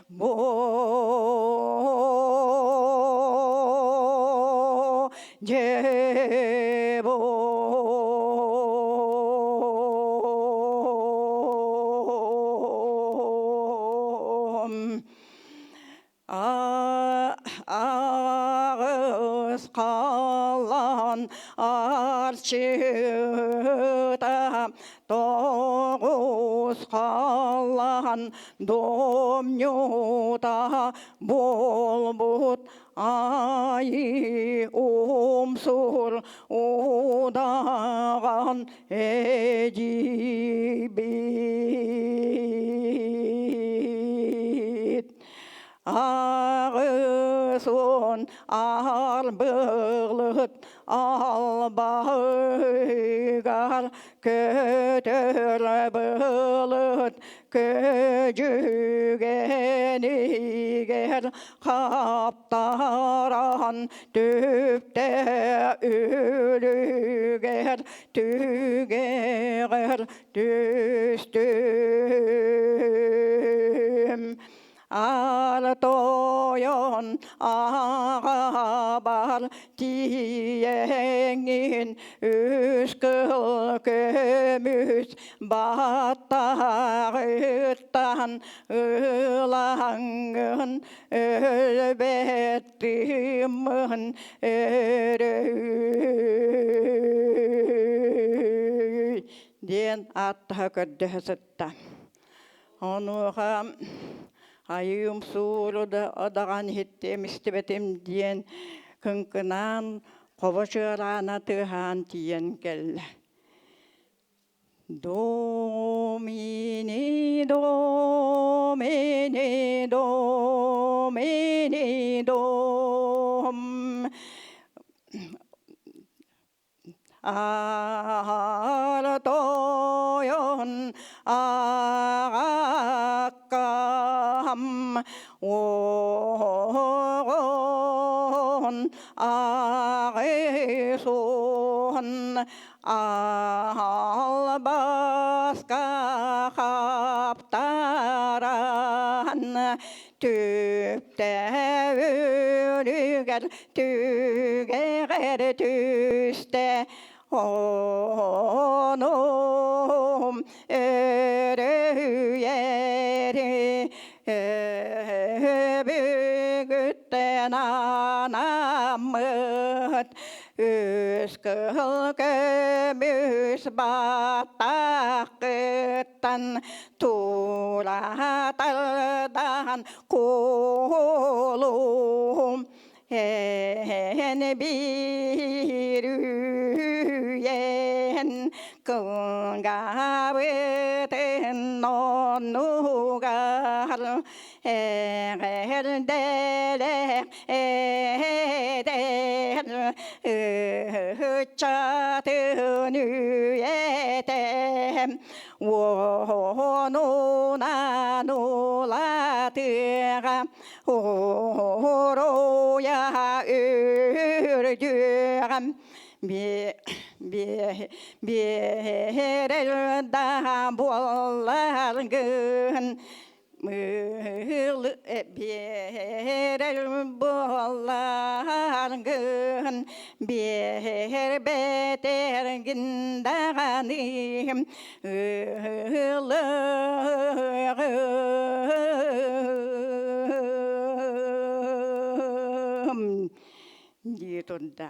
Бо дьэ бо Аҕыс халлаан арчыта тоҕус халлаан домньута буолбут айыы умсур удаҕан эдьиийбит Аҕысын арбылыт албаһыгар көтөр былыт көдьүгэнигэр хаптаран түптэ үлүгэр түгэҕэр түстүм. Аара-тойон аҕабар тиийэҥҥин үс кыл көмүс баттаҕыттан ылаҥҥын өлбөт тыыммын өрөй диэн ааттаһа көрдөһө сытта. Онуоха айыым сууру да одаҕан иһиттиэм истибэтим диэн кыҥкынаан хобо чыараана тыаһаан тиийэн кэллэ. Домини, домини, домини, дом. Аара-тойон аҕаккам уоҕун аҕысуон албаска хаптаран түптэ өлүгэр түгэҕэр түстэ онум өрүһүйэри бүгүттэн анаммыт үс кыһыл көмүс баттаххыттан тура тардан кулум эн биир үйэн кылгаабытын оннугар эҕэрдэлэх эдэр ыччатын үйэтэм уонунан улатыаҕа Уруйа үрдүөҕэм биэрэр да буолларгын биэрэр буолларгын биэрбэтэргин даҕаным Ылыаҕым дии турда.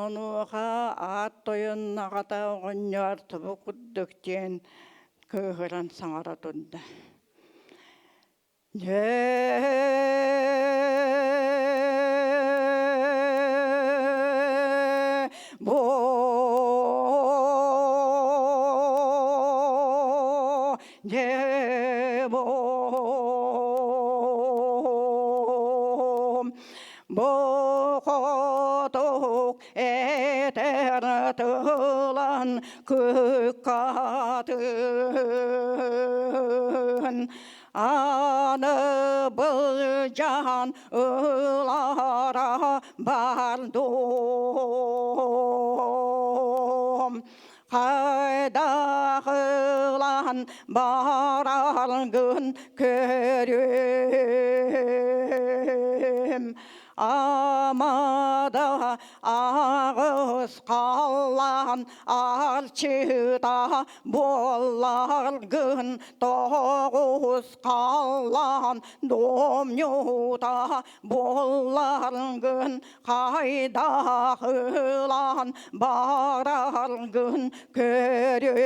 Онуоха аат тойон аҕата оҕонньор тобу курдук диэн кыыһыран саҥара турда. Дьэ, бу дьэ, бу бу хотук этэр тылан кыккатын аны былдьаан ылара бардым хайдах ылан бараргын көрүм амада. Аҕыс халлаан арчыта буолларгын тоҕус халлаан домньута буолларгын хайдах ылан бараргын көрүөм.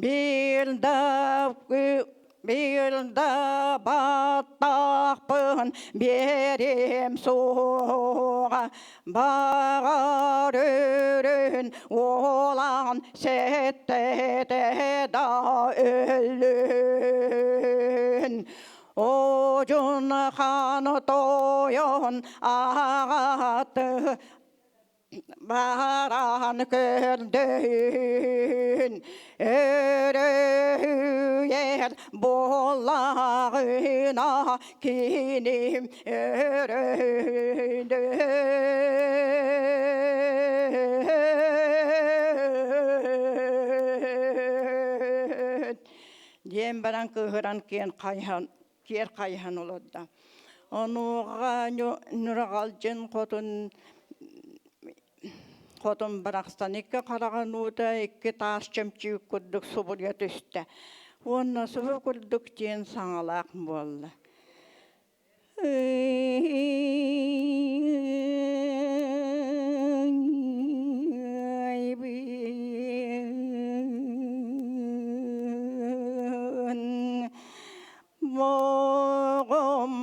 Биир да Биир да баттахпын биэриэм суоҕа, баҕар өрүн уолан сэттэтэ да өллүн. Одьун хаан тойон аҕаты Баран көрдөһүн өрөһүйэр буоллаҕына киним өрөһүйдүн. Диэн баран кыыһыран киэн хайыһан киэр хайыһан олордо. Онуоха Нураҕалдьын хотун хотун барахсан икки хараҕын уута икки таас чөмчүүк курдук субуруйа түстэ уонна субу курдук диэн саҥалаах буолла. Моҕом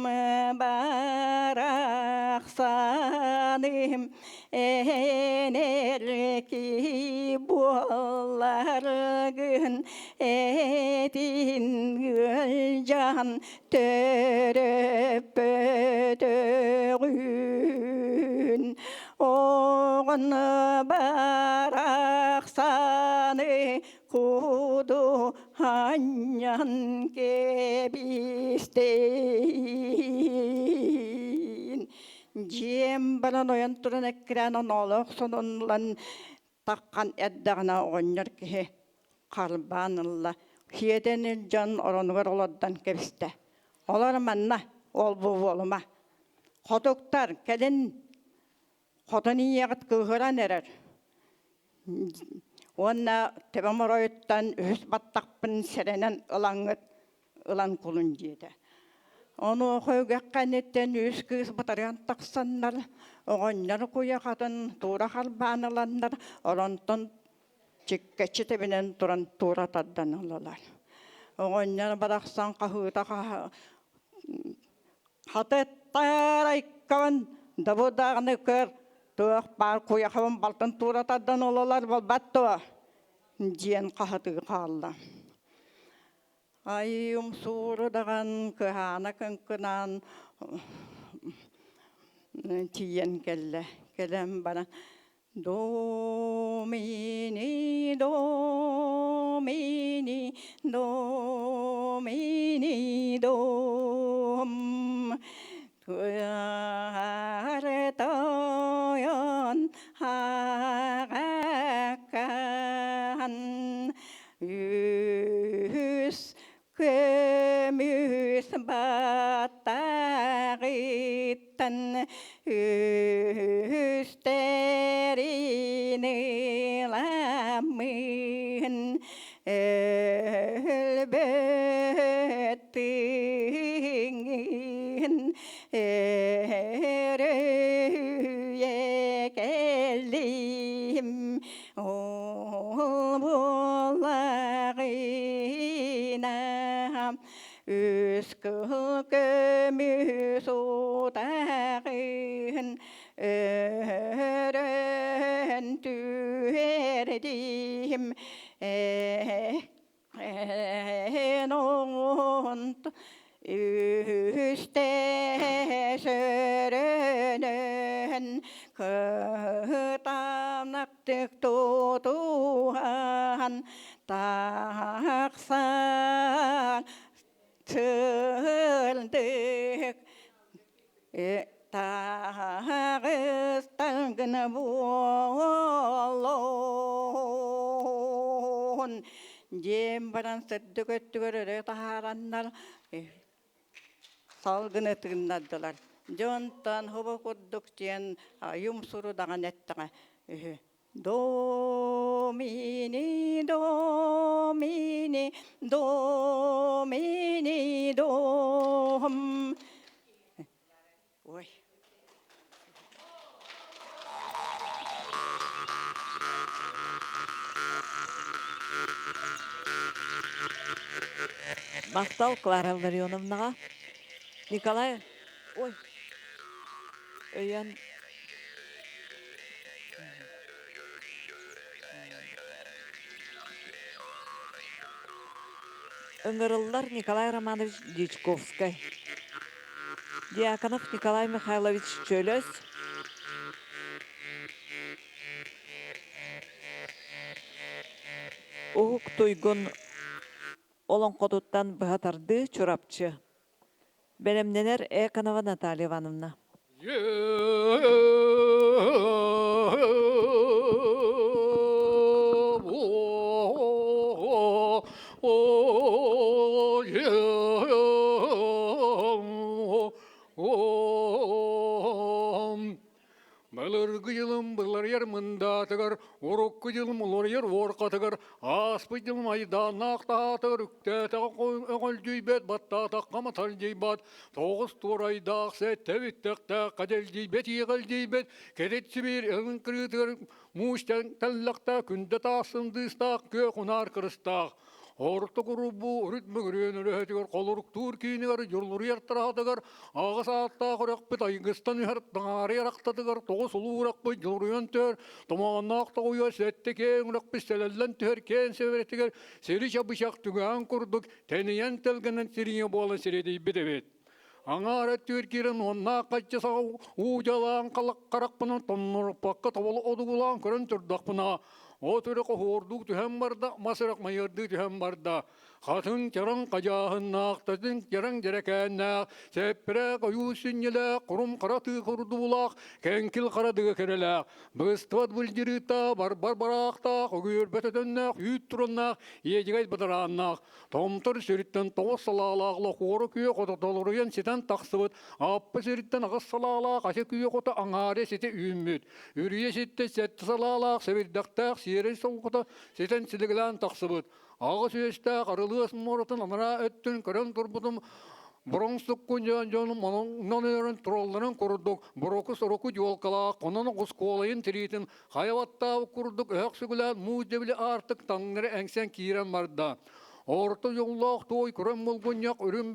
барахсаным энэрки буолларгын этин ыалдьан төрөппөтөҕүн оҕон барахсаны куду анньан кэбистин. Дьиэм баран ойон туран эккирээн оноолоох сонунлан таххан эрдэҕинэ оҕонньор киһи харбаан ылла. Хиэтэн илдьэн оронугар олордон кэбистэ. Олор манна, ол-бу буолума. Хотуктар, кэлин хотон ийэҕит кыыһыран эрэр. Уонна төбөм оройуттан үһүс баттахпын сэрэнэн ылаҥҥыт ылан кулун диэтэ. Онуоха үгэххэ инниттэн үс кыыс батарыан тахсаннар, оҕонньор куйахатын туура харбаан ыланнар, оронтон чиккэччи тэбинэн туран туура тардан ыллылар. Оҕонньор барахсан хаһыыта Хатыттаарайкабын дабыдаҕаны көр, туох баар куйахабын балтын туура тардан ололор буолбат дуо? диэн хаһытыы хаалла. Айым суурудаҕан кыһаана кыҥкынаан тиийэн кэллэ. Кэлэн баран Домини, Домини, Домини, Дом. Туйаарытойон ааҕаккан үс көмүс баттаҕыттан үстэрин ыламмын өлбөт тыыҥын өрүүйэ кэллим Ол буоллаҕына үс кыһыл көмүс утаҕын өрөн түһэрдим эн оҥонт үстэ сөрөнөн кытаанахтык тутуһан тахсан сылдык таҕыстан буоллун диэн баран сырдык өттүгэр өрө таһаараннар салгыны тыыннардылар. Дьонтон хобо курдук диэн айым-суру даҕаны эттэҕэ үһү. Домини, домини, домини, дом. Ой. Махтал Клара Ларионовнаҕа. Николай, ой, өйөн Ыҥырыллар Николай Романович Дьячковскай. Дьяконов Николай Михайлович Чөлөс. Уһук Туйгун олоҥхотуттан быһа тардыы Чурапчы. Бэлэмнэнэр Эконова Наталья Ивановна. Былыргы дьылым былырыйар мындаатыгар, урукку дьылым уларыйар уоркатыгар, ааспыт дьылым айдааннаах таһаатыгар үктээтэҕэ өҥөлдьүйбэт, баттаатахха маталдьыйбат, тоҕус туорайдаах сэттэ бүттэхтээх кэдэлдьийбэт иэҕэлдьийбэт, кэтит сибиир ылын кырыытыгар муус тэллэхтээх күндэ таас сындыыстаах күөх унаар кырыстаах, Орто курубу үрүт мөҥүрүөн өрөһөтүгэр холоруктуур киинигэр дьулуруйар тараһатыгар аҕыс ааттаах үрэхпит айгыстан иһэр таҥаарыйар ахтатыгар тоҕус улуу үрэхпит дьулуруйан түһэр томоонноох тоҕуйа сэттэ киэҥ үрэхпит сэлэллэн түһэр киэн сэбэрэтигэр сири чабычах түгээн курдук тэнийэн тэлгэнэн сириҥэ буолан сирэдийбит эбит. Аҥаара өттүгэр киирэн уоннаах хаччы саҕа уу дьалаан харахпынан тонноруппакка тоболу одугулаан көрөн турдахпына, от үрэх оһуордуу түһэн барда, мас үрэх майыардыы түһэн барда. Хатыҥ чараҥ хадьааһыннаах, тэтиҥ чараҥ дьэрэкээннээх, сэппэрээк ойуу сүнньүлээх, курум хара тыы курдуулаах, кэҥкил хара дыга кэрэлээх, быстыбат былдьырыыта, барбар бараахтаах, өгүөрбэт өтөннөөх, үүт тураннаах, иэдьэгэй бадарааннаах, Томтор сириттэн тоҕус салаалаах лохуору күөх ото толоруйан ситэн тахсыбыт, Аппа сириттэн аҕыс салаалаах ача күөх ото аҥаара ситэ үүммүт. Үрүйэ ситтэ сэттэ салаалаах сэбирдэхтээх сиэрэй солкото ситэн силигилээн тахсыбыт. Аҕыс үөстээх арылыас муоратын анараа өттүн көрөн турбутум бороҥ суккун дьон дьонум онон өрөн туралларын курдук буроку соруку дьуолкалаах хонон оҕус куолайын тириитин Хайа баттаабыт курдук өһөх сүгүлээн муус дьэбили аартык таҥнары эҥсэн киирэн барда. Орто дьоллоох туой көрөн мулгунньах үрүҥ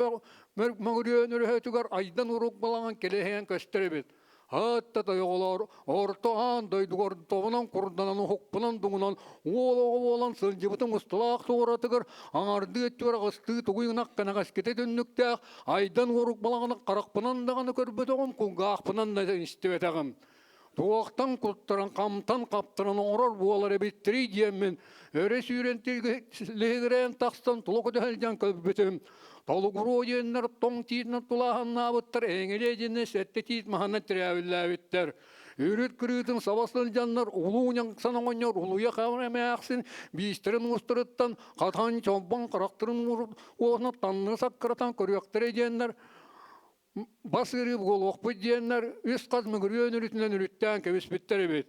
мөҥүрүөн өрөһөтүгэр айдан урук балаҕан кэлэһийэн көстөр эбит. Хаатта тойоҕолоор орто аан дойдугар тобунан курданан уһукпунан дуҥунан уол оҕо буолан сылдьыбытым устулаах туоратыгар аҥардыы өттүгэр аҕыстыы тугуй ынах кэнэҕэскитэ түннүктээх айдан уорук балаҕаны харахпынан даҕаны көрбөтөҕүм кулгаахпынан да истибэтэҕим. Туохтан куттаран, хамтан хаптаран оҥорор буолар эбиттэрий диэммин, өрө сүүрэн лиһигирээн тахсан тула көтөһүлдьэн көрбүтүм. Толугуруо диэннэр тоҥ тиитинэн тулааһыннаабыттар, эҥилиэ диэннэр сэттэ тиит маһынан тирээбиллээбиттэр. Үрүт кырыытын саба сылдьаннар улуу ньаҥсан оҕонньор улуйа эмээхсин биистэрин уустарыттан хатан чолбон харахтарын уоһуна танныы саккыратан көрүөхтэрэ диэннэр Бас ыарыы буолуохпут диэннэр үс хас мөҥүрүөн үрүтүнэн үрүттээн кэбиспиттэр эбит.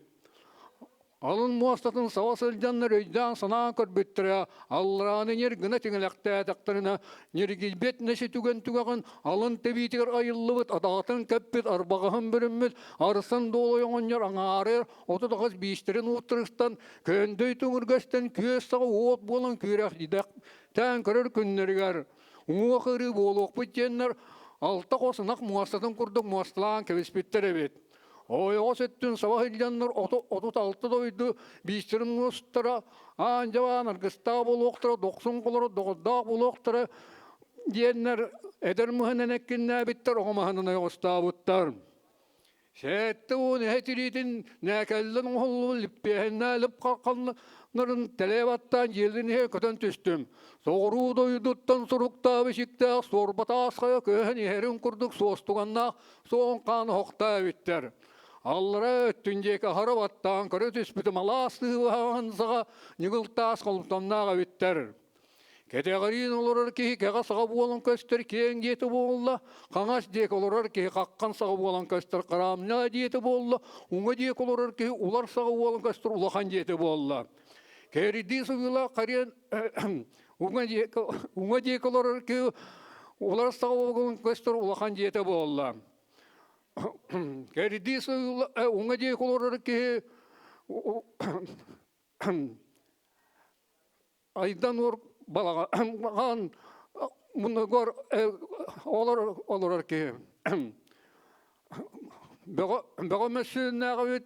Алын муостатын саба сылдьаннар өйдөөн-санаан көрбүттэрэ, алларааны ньир гына тиҥилэхтээтэхтэринэ, ньиргийбит нэси түгэн түгэҕин алын тэбиитигэр айыллыбыт атаҕатын кэппит, арбаҕаһын бүрүммүт арсан дуолай оҕонньор аҥаарыар 38 биистэрин ууттарыстан, көөндөй түҥүргэстэн күөс саҕа уот буолан күүрэхтээн көрөр күннэригэр Уҥуох ыарыы буолуохпут диэннэр алта хос ынах муостатын курдук муосталаан кэбиспиттэр эбит. Ойоҕос өттүн саба сылдьаннар 36 дойду биистэрин муостара аан дьабаан аргыстаах буолуохтара, дохсун холоро доҕордоох буолуохтара диэннэр эдэр мыһынан эккиннээбиттэр, оҕо маһынан ойоҕостообуттар. 70 эһэ тириитин нээкэллэн оҥоһуллубут липпиэһиннээ лып халханнарын тэлээ баттаан дьиэлин иһэ көтөн түстүм. Соҕуруу дойдуттан суруктаабы сиктээх суорба таас хайа көһөн иһэрин курдук суостуганнаах суон хаан оһохтоо эбиттэр. Аллара өттүн диэки аһара баттаан көрө түспүтүм алаас сыһыаһаҕын саҕа ньыгыл таас холумтаннаах эбиттэр. Кэтэҕириин олорор киһи кэҕэ саҕа буолан көстөр киэҥ диэтэ буолла, хаҥас диэки олорор киһи хаххан саҕа буолан көстөр хараамньа диэтэ буолла, уҥа диэки олорор киһи улар саҕа буолан көстөр улахан диэтэ буолла. Кэрдии сыбыылаах хариан уҥа диэки уҥа диэки олорор киһи улар саҕа буолан көстөр улахан диэтэ буолла. Кэрдии уҥа диэки олорор киһи Айдан уор балаҕан муннугар олор олорор киһи бөҕө бөҕө мөссүөннээҕибит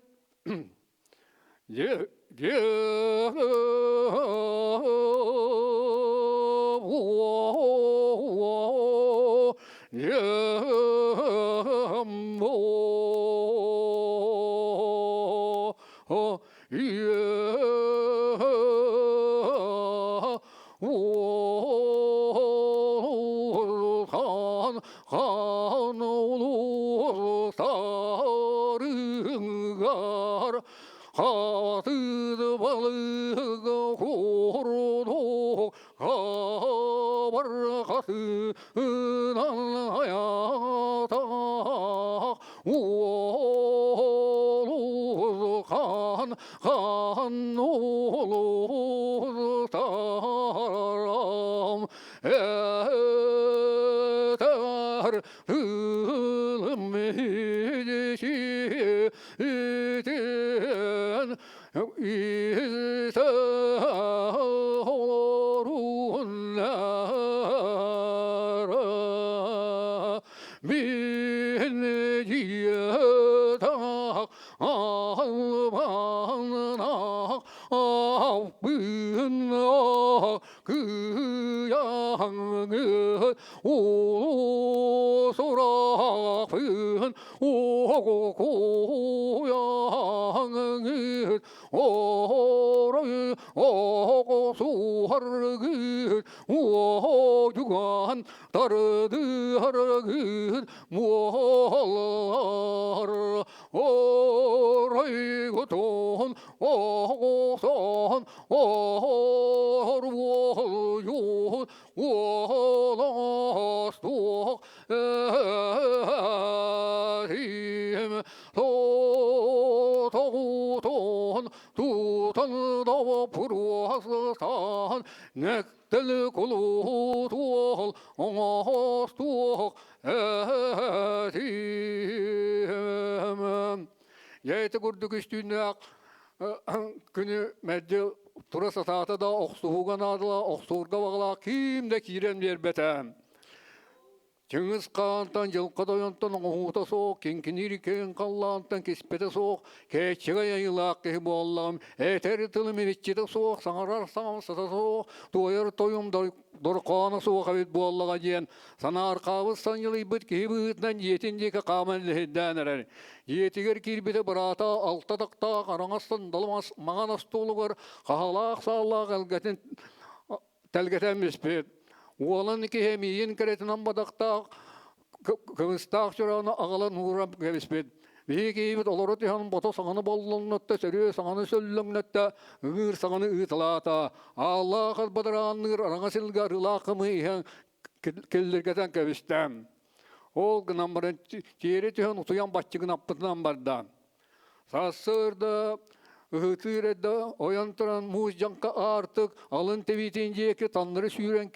Хаан улуустарам этэр тылым итин истэ олоруннара мин дьиэтэх Албаннаах албыннаах кыйаҥы улуусураахпын оҕокуйаҥы орой оҕосуһаргыт уодьуган тардыһаргыт буолар Оройгутун оҕосон оруолуйун уоластуох этим тотоҕутун тутан доппуруостан нэктэл кулутуол оҥостуох Дьэ курдук үстүүннээх күнү мэлдьи тура сатаата да охсуһууга наадала охсуурга баҕалаах ким да киирэн биэрбэтэ. Чыҥыс хаантан дьылха тойонтон оҥоһуута суох, киҥкиниир киэҥ халлаантан киспэтэ суох, кээччэгэй айылаах киһи буоллаҕым, этэр тылым ибиччитэ суох, саҥарар саҥам сата суох, туойар тойум дорҕооно суох эбит буоллаҕа диэн санаарҕаабыт санньылыйбыт киһи быһыытынан дьиэтин диэки хааман лиһирдээн эрэр. Дьиэтигэр киирбитэ быраата алта тахтаах араҥас сандалы маҥан остуолугар хаһалаах сааллаах элгэтин тэлгэтэн биспит. Уолан киһи эмиийин кэрэтинэн бадахтаах кыбыстаах чороону аҕалан ууран кэбиспит. Биһиги киһибит олоро түһэн бото саҥаны боллоҥнотто, сөрүө саҥаны сөллөҥнөттө, ыҥыыр саҥаны ыыталаата. Ааллаах арбадараанныыр араҥа силгэ арыылаах кымыы иһэн киллиргэтэн кэбистэ. Ол гынан баран тиэрэ түһэн утуйан баччыгынаппытынан барда. Сарсыарда ыһытыыр эрдэ ойон туран муус дьаҥка аартык алын тэбиитин диэки таннары сүүрэн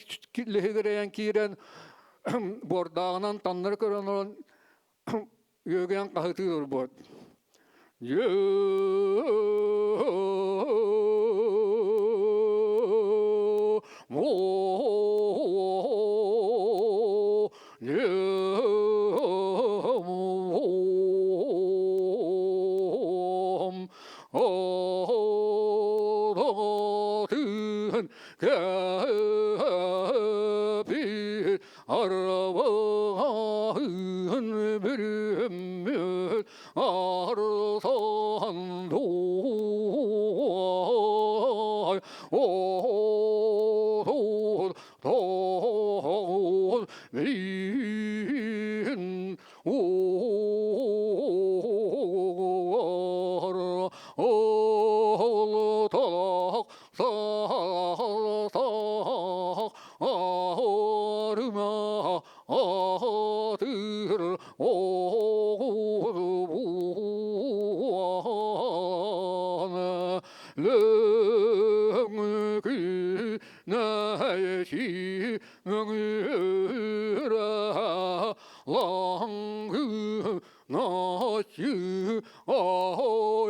лиһигирэйэн киирэн буордааҕынан таннары көрөн олорон үөгүйэн хаһытыы турбут. Арабаһын арсан дуай Тоҕус биин уур ол толох саах Лөҥкүнэчи мөҥүрэ лаҥкыначчы аһойота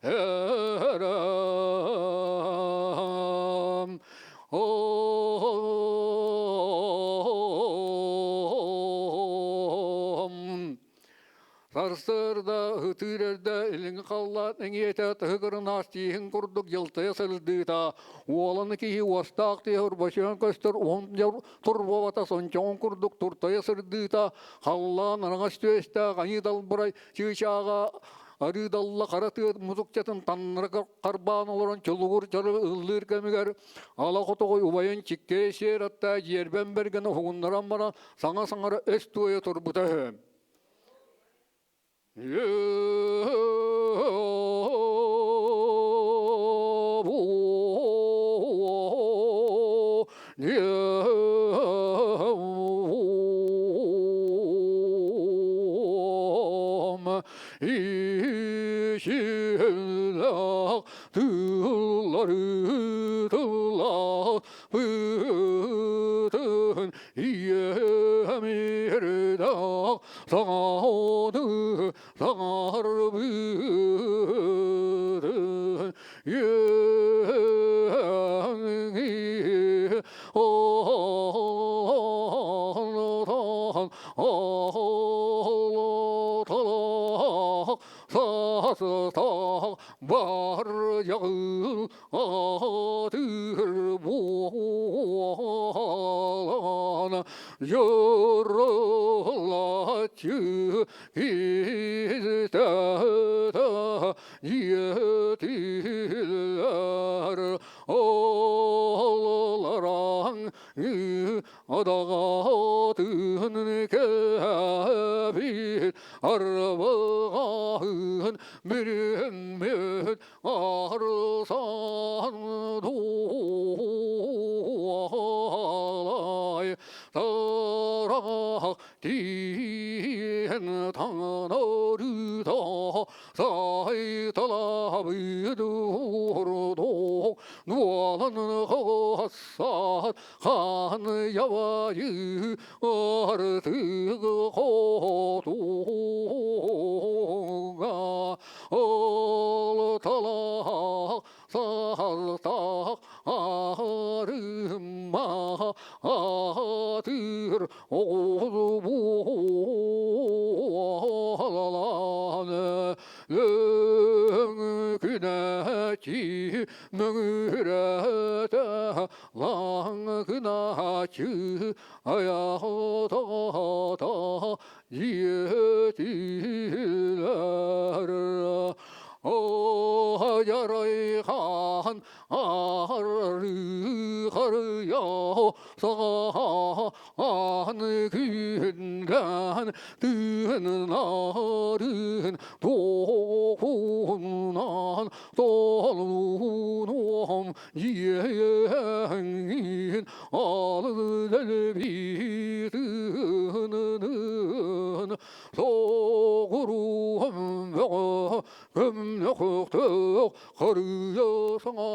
эрэм. Сарсыарда ытыыр эрдэ илиҥҥи халлаан эҥиэтэ тыһыгырынаас тииһин курдук дьылтайа сырдыыта, уоланы киһи уостаах тииһэ урбачыйан көстөр уһун турбабата сончоҕун курдук туртайа сырдыыта, халлаан араҥас түөстээх айыы далбарай чыычааҕа арыы далла хара тыа мутукчатын таннара харбаан олорон чулугур дьоро ыллыыр кэмигэр ала хотоҕой убайын чиккэй сиэр аттаа дьиэрбэн бэргэн уһугуннаран баран саҥа саҥара өс туойа турбута үһү. Тыллары тыллаах бытын ийэмирдах саҥаны саҥарбытын иэҥи оолотон оолотолох састах бар дьаҕыл атыыр буолан дьурулаччы истэтэ дьиэтилэр олларан адаҕатын кэбит арбаҕаһын бүрүммүт арсан дуолай тарах тиэн таҥнарыта сайталабыт урдук дуолан хасаат хаан ябайы артык хотуга олталаах саалтаах арыма атыр оҕус буолалаан лөҥкүнэчи мөҥүрэтэ лаҥкыначчы айаҕата дьиэтилэр Оһайарайхан арыы харыйа саҕаан күнгэн тыыннарын туохунан толунуом дьиэҥин алын соҕуруум бөҕө көмнөхтөөх харыйа саҥа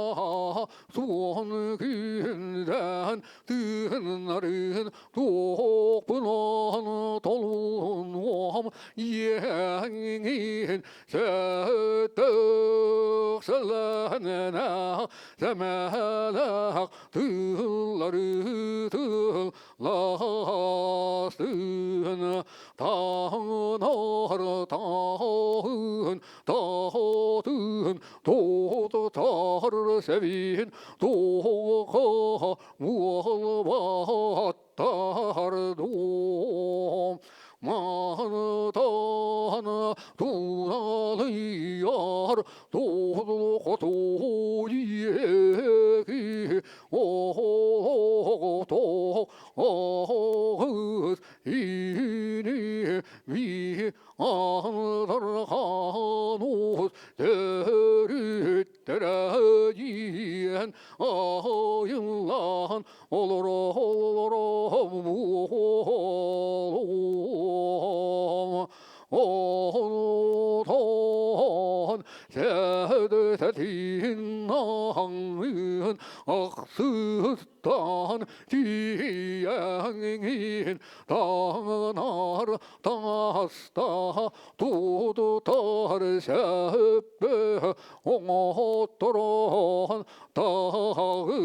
суон күндэн тыыннарын туохпунан толунуом иэҥин сөтөх сэлэнэ сэмэлэх тыллары тылластын таҥнар таһын таһытын туотар сэбин туоха буолбаттар Мантан туналыйар туолу диэки оҕото аҕыс ини ми андырханус төрүттэрэ диэн айыллан олоро буолуом. Онтон Сэтин аһаҥын ахсыстан тиийэҥин таҥнар таҥаста тутар сэппэ оҥотторон таҕын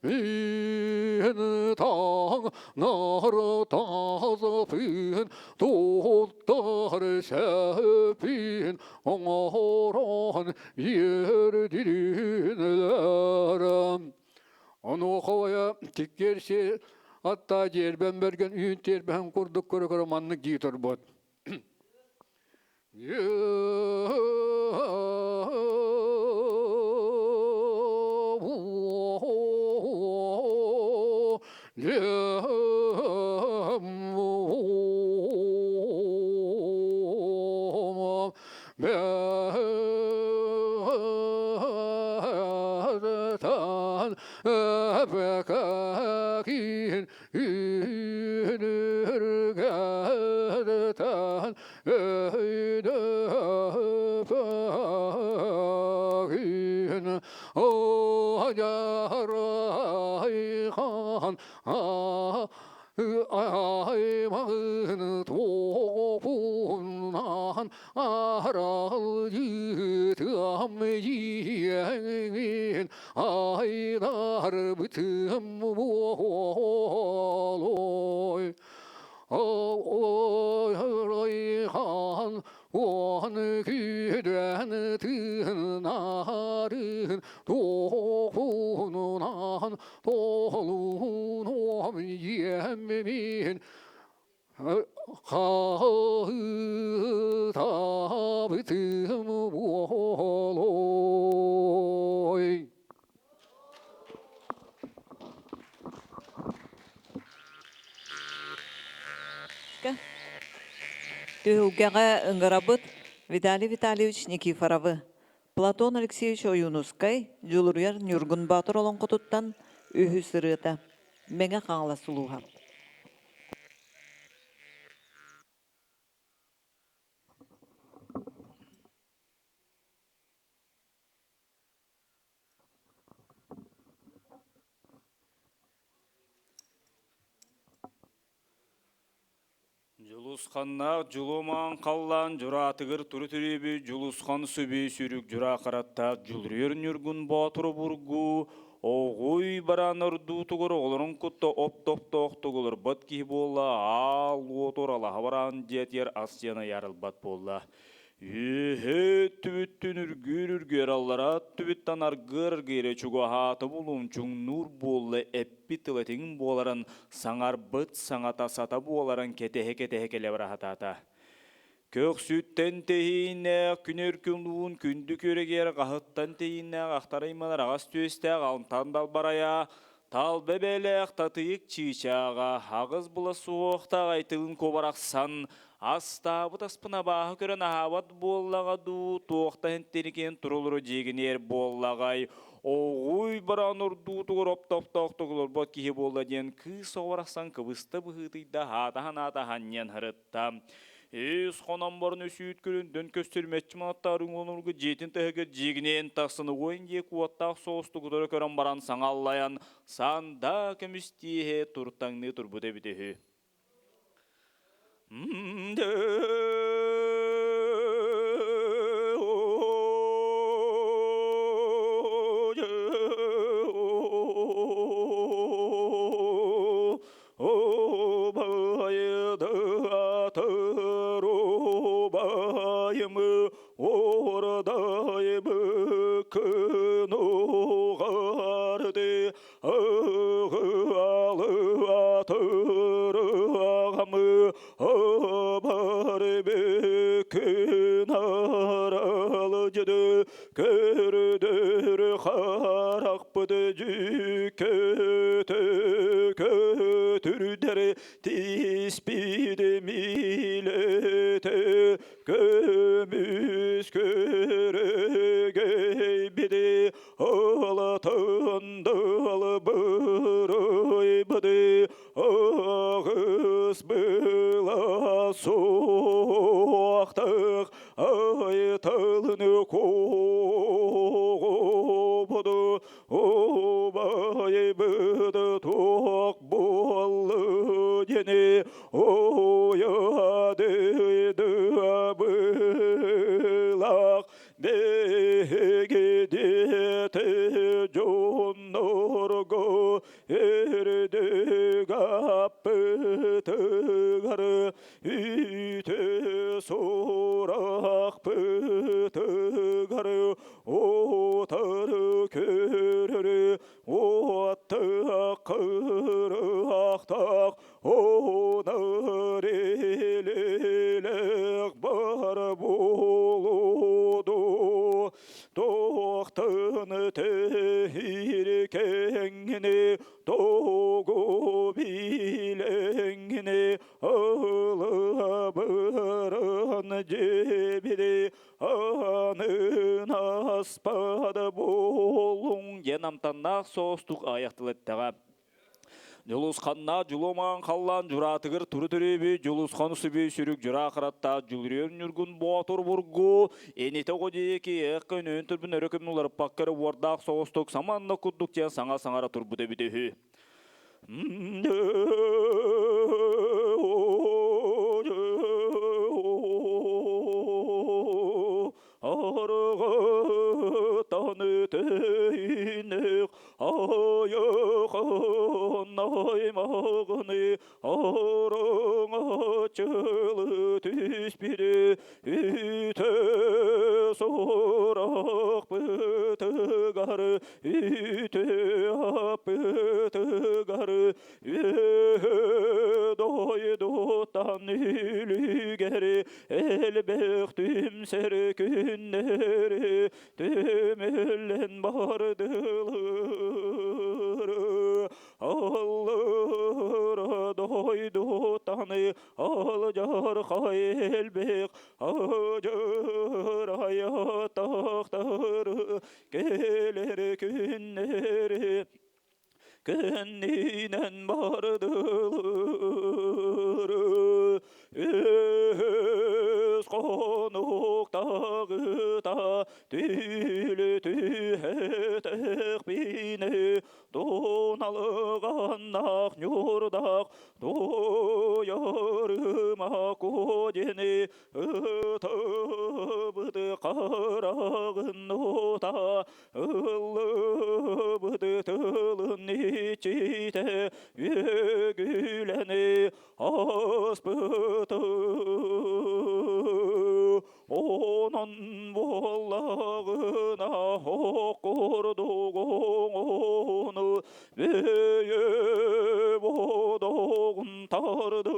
мин таҥнар таҥаспын тутар сэппин оҥорон иэрдилинлэрем. Онуоха тиккиэр сир атта дьиэрбэн бэргэн үүн тиэрбэһин курдук көрө-көрө маннык дии турбут. Хаһыытаабытым буолуой. Түһүлгэҕэ ыҥырабыт Виталий Витальевич Никифоровы, Платон Алексеевич Ойуунускай Дьулуруйар Ньургун Боотур олоҥхотуттан үһүс ырыата Мэҥэ Хаҥалас улууһа. Дьулусханнаах дьулумаан халлаан дьураатыгар туру түрүбү дьулусхан сүбү сүрүк дьураа хараттаах дьулуруйар Ньургун Боотуру бургу оҕуй бараан ордуутугар оҕолорун кытта оп-топтоохтук олорбот киһи буолла аал уотур алаһа бараан диэтигэр ас диэн айаарылбат буолла. Үөһэ өттүбүттэн үргүүр үргүөр аллараа өттүбүттэн аргыар аргыйра чугаһаата булуум чуҥнуур буолла эппит тыл этиҥ буоларын саҥарбыт саҥата сата буоларын кэтэһэ-кэтэһэ кэлэ быраһатаата. Көхсүттэн тэһииннээх күнүр күн күндү күөрэгиэр хаһыттан тэһииннээх ахтарайманар аҕас түөстээх алтан далбарайа Талба бээлээх татыйык чыычааҕа аҕыс була суохтаах айтылын куобарахсан астаабыт аспын абааһы көрөн аһаабат буоллаҕа дуу, туохта иһин турулуру дьиэгиниэр буоллаҕай, оҕуй бараан ордуутугар оптоохтоохтук олорбот киһи буолла диэн кыыс оҕо барахсан кыбыста быһыытыйда аатаһан-аатаһан диэн һырытта. Үс хонон баран үс үүт көрүндөн көстөрмөччү манаттаар уҥуонурга дьиэтин таһыгар дьиэгинээн тахсан угуйан диэки уоттаах соҕустук утары көрөн баран саҥа аллайан сандаа көмүс тииһэ туртаҥныы турбут эбит үһү. Көрдөр харахпыт дьүкөтө көтүрдэр тиспит милете көмүс көрөгөйбүт ылатындал бырайбыт аҕыс была суохтаах. Туохтах айтылыны куобуду убайбыды туох буоллу диэни уйадыйдыбылах биһиги диэти дьоннорго үрдүк аппытыгар үтө сурахпытыгар утары көрөрү уоттаах кырыахтаах онар илилэх бар буолуду туохтан тэһииркэҥҥини тугу билэҥҥини ылабыран дьиэбири анын аспада буолуҥ диэн амтаннаах соостук аайахтыл эттэҕэ. Дьулусханнаах дьулумаан халлаан дьураатыгар туру төрүөбү Дьулусхан сүбү сүрүк дьураа хараттаах Дьулуруйар Ньургун Боотур бургу инитэ оҕо диэки ээххэ өнөйөн турбун өрө көмүн уларыппакка эрэ уордаах соҕустук саманна курдук диэн саҥа саҥара турбут эбитэ үһү. Арҕытан өтөйнөх айахын аймағыны арыңачылы түспүрү үтө сурах бытыгар үтө аппытыгар дойдуттан үлүгэр элбэх түмсэр күннэри түмүллэн бардылар аллара дойдуттан алдьархай элбэх ажырай атахтары келер күннэри Кэннинэн бардылар Өс хонуктагыта Түлү түһэтэх бине Туналыганнах ньурдах Туйарыма кодини Ытыбыты карагын ута Ыллыбыт тылын иччитэ үөгүлэни аспыты. Онон буоллаҕына оккурдугуҥуну бэйэ бодоҕун тардын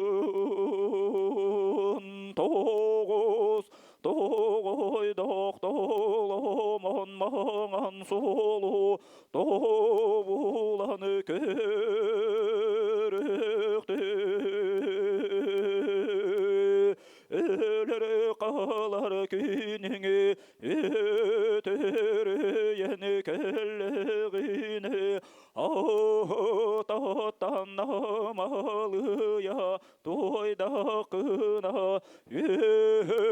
тоҕус Тоҕойдох толомон маҥан суолу тобулан көрүөхтү. Өлөр қалар күнүңү өтөрүйен көллөҕүнү Аһытаттан амалыйа Туойдахына үөһэ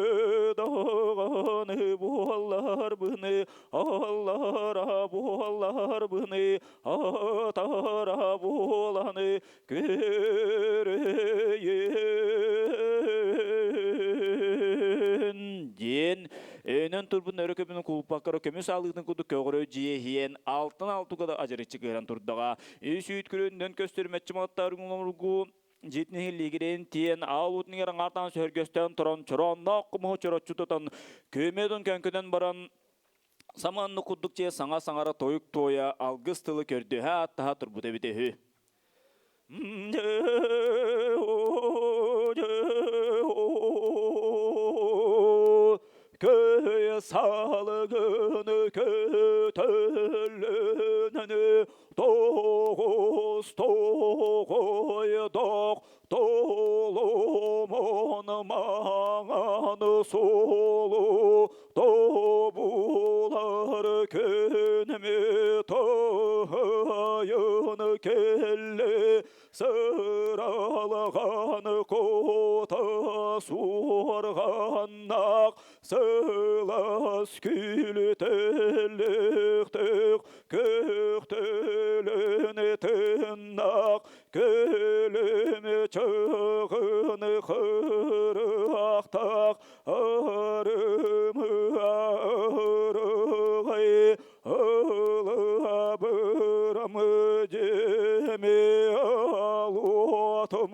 буолларбыны аллара буолларбыны атара буоланы көрөйөн диэн өйөнөн турбун өрө көбүнү кулпаккара көмүс алыытын курдук көҕөрө дьиэһиэн алтын алтуга да адьырыччы кыыран турдаҕа үс үүт күрүннэн көстөрмөччү маттаргу Дьиэтин иһиллиигирин тиэн аал уутугар аҥаартаан сөһөргөстөөн туран чороонноох кумуһу чороччу тутан күөмүөтүн көҥкөнөн баран самаанны курдук дьиэ саҥа саҥара тойук туойа алгыс тылы көрдөһө ааттаһа турбут эбитэ үһү. Көй салгын көтөллөнөн тоҕус тоҕойдох толомон маҥан суолу тобулар күнүмү тоһайын кэллэ сыралаҕан кутаҕа. суорҕаннаах сылаас күлүтэллэхтэх көктөлөн тыннаах көлүм чыгын кырыахтаах арым арыгай ылабырам дьэми алуотум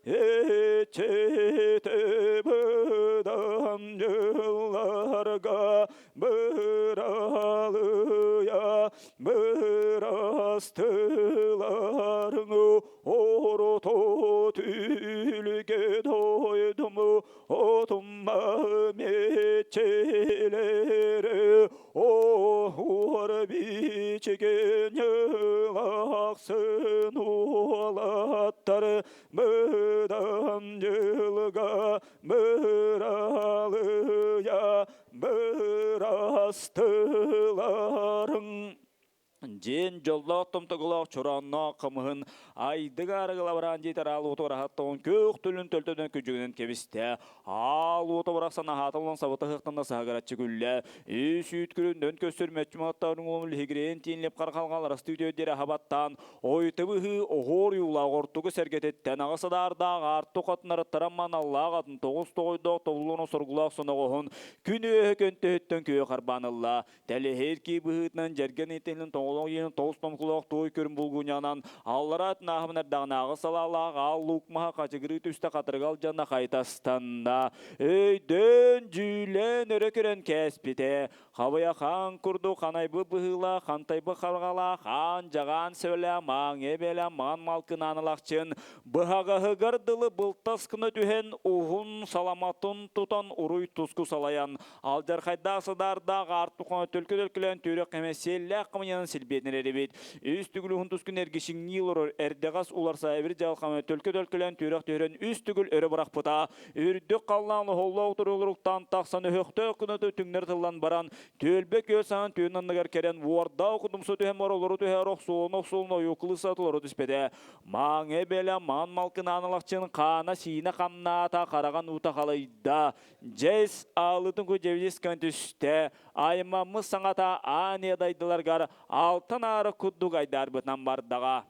иччитэ быдан дьылларга быралыйа бырастыларың орто түлге дойдум отумма мечелери оһуор бичиген ылахсын уолаттар быдан дьылга быралыйа бырастыларың Дьиэн дьоллоох томтоголоох чороонноох хымыһын айдыга арыгылабыраан диэтэр аал уоту ыраһаттаҕын күөх түлүн төлтөтөн күдьүгүнэн кэбистэ. Аал уота барахсан аһааталлан сабыта ыһыктанна саһыгыраччы күллэ. Үс үүт күрүндөн көстөр мөччү маттаарын улам лиһигирэйэн тиинлеп хархалҕал арастыы түөрдиэрэ аһабаттаан ойты быһыы оһуор юулаах ортугу сэргэтиттэн аҕыс адаардаах аарту хатынарыттаран маналлаах атын тоҕус тоҕойдоох тобуллуну соргулаах соноҕоһун күн үөһэ көнтөһүттэн күө харбаан ылла. Тэлэһиир кии быһыытынан дьэргэн итинин тоҥолоҥ иэнин тоҕус тоҥкулаах туой көрүн булгунньаҕынан аллараа тынааһымын эрдэҕинээҕи салаалаах аал луук маһа хачыгырыы түстэ хатырыга алдьанна хайтастанна. Өйдөөн дьүүлээн өрө көрөн кээспитэ. Хабыйа хаан курдук ханайбы быһыылаах, хантайбы хараҕалаах, аан дьаҕаан сөбөлөөх, мааҥ эбэлэ, маҥан малкынаан алахчын быһаҕаһыгар дылы былтас гына түһэн уһун саламатын тутан уруй туску салайан Алдьархайдаах садаардаах аартык төлкө-төлкөлөөн түөрэх кэмэ сиэллээх хамыйанан силбиэтинэр эрибит. Үс түгүл уһун тускун эргишиҥнии олорор эрдэҕэс уларса эбир дьалхамы төлкө-төлкөлөөн түөрэх түһэрэн үс түгүл өрө бырахпыта. Үрдүк халлаан оһоллоох туруулуруктан тахсан өһөхтөөх кынаты түҥнэр тыллан баран түөлбэ күөл саҕан түүн анныгар кэлэн уордаах кутумса түһэн моролору түһэр охсуолун охсуолун ойуу кылыса толору түспэтэ. Маҥ эбэлэ маҥан малкынаан алахчын хаана-сиинэ хамнаата хараҕын уута халыйда. Дьэс аалытын кудьэбилис көн түстэ, аймаммыт саҥата аан дайдыларгар алтан аара курдук айдаарбытынан бардаҕа.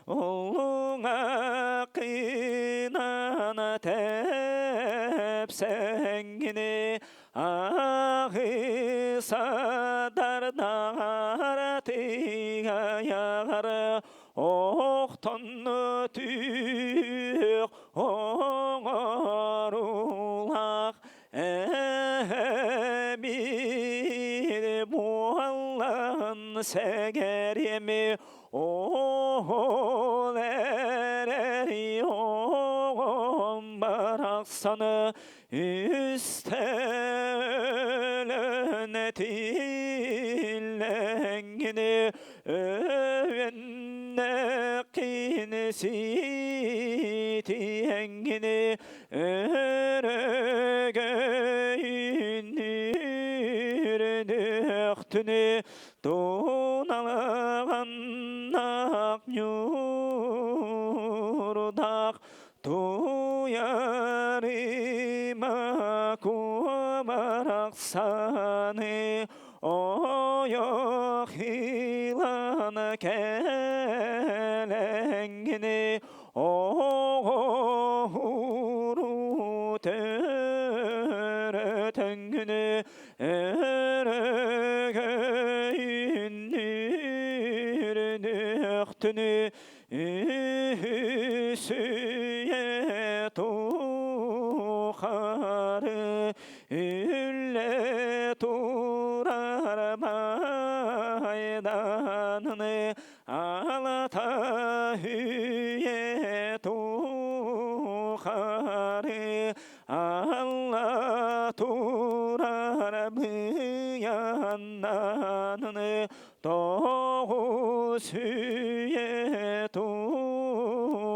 Улуҥа тэпсэҥҥини аҕысадардар тыгайар охтон түөх оҥорулах эбир буолан сэгэриэми Оол эрэри оҕом барахсаны үстэлэн этиллэҥҥини өөннэккин ситиэҥҥини өрөгөйүн үрдүөхтүнү Туналаҕаннаах ньуурдаах туйарыма куобарахсаны ойох илан кэлэҥҥини оҕоһуру төрөтөҥҥүнү Өрөгөйүннүүрүнүөхтүнү үсүйэ тухары үллэ турар майданны алата үйэ тухары Алла турар быйаннаны тоҕус үйэ тухары.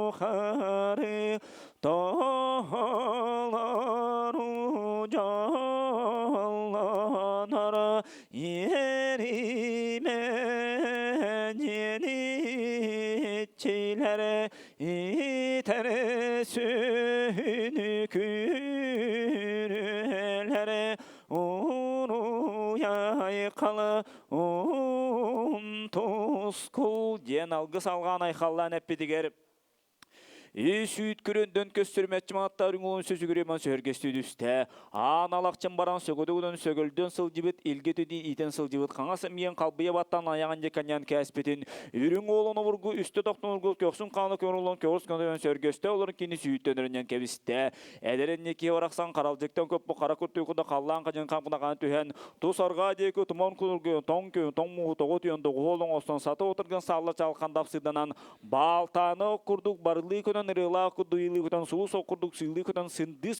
күрүөлэрэ уруй-айхалы тускул диэн алгыс алҕаан айхаллаан эппитигэр Ис үүт көрөндөн көстөрмөччү мааттар үҥуун сөсүгүрүман сөһөргөстүү түстэ. Аан алахчын баран сөкөдүгүнэн сөгөлдөн сылдьыбыт илгэ түди иитэн сылдьыбыт хаҥас эмиэн халбыйа баттан айаҕын дьэканьан кээспитин үрүҥ уолун обургу үстэ тохтонургу көхсүн хааны көҥүллон көҕүс көнөйөн сөргөстө олорон кини сүүттөнөрүнэн кэбистэ. Эдэр инники барахсан харалдьыктан көппү хара куртуйкуда халлаан хадьын хампынаҕаан түһэн, тус арҕаа диэки туман кунургуйан тоҥ күн тоҥ мууһу тоҕу түйэн доҕуһуол оҥостон сата утарган саалла чалхан дапсыданан баалтааны ок курдук барылыы көтөн ырыалаах курдук ыйылыы көтөн сулус ок курдук сыылыы көтөн сындыыс.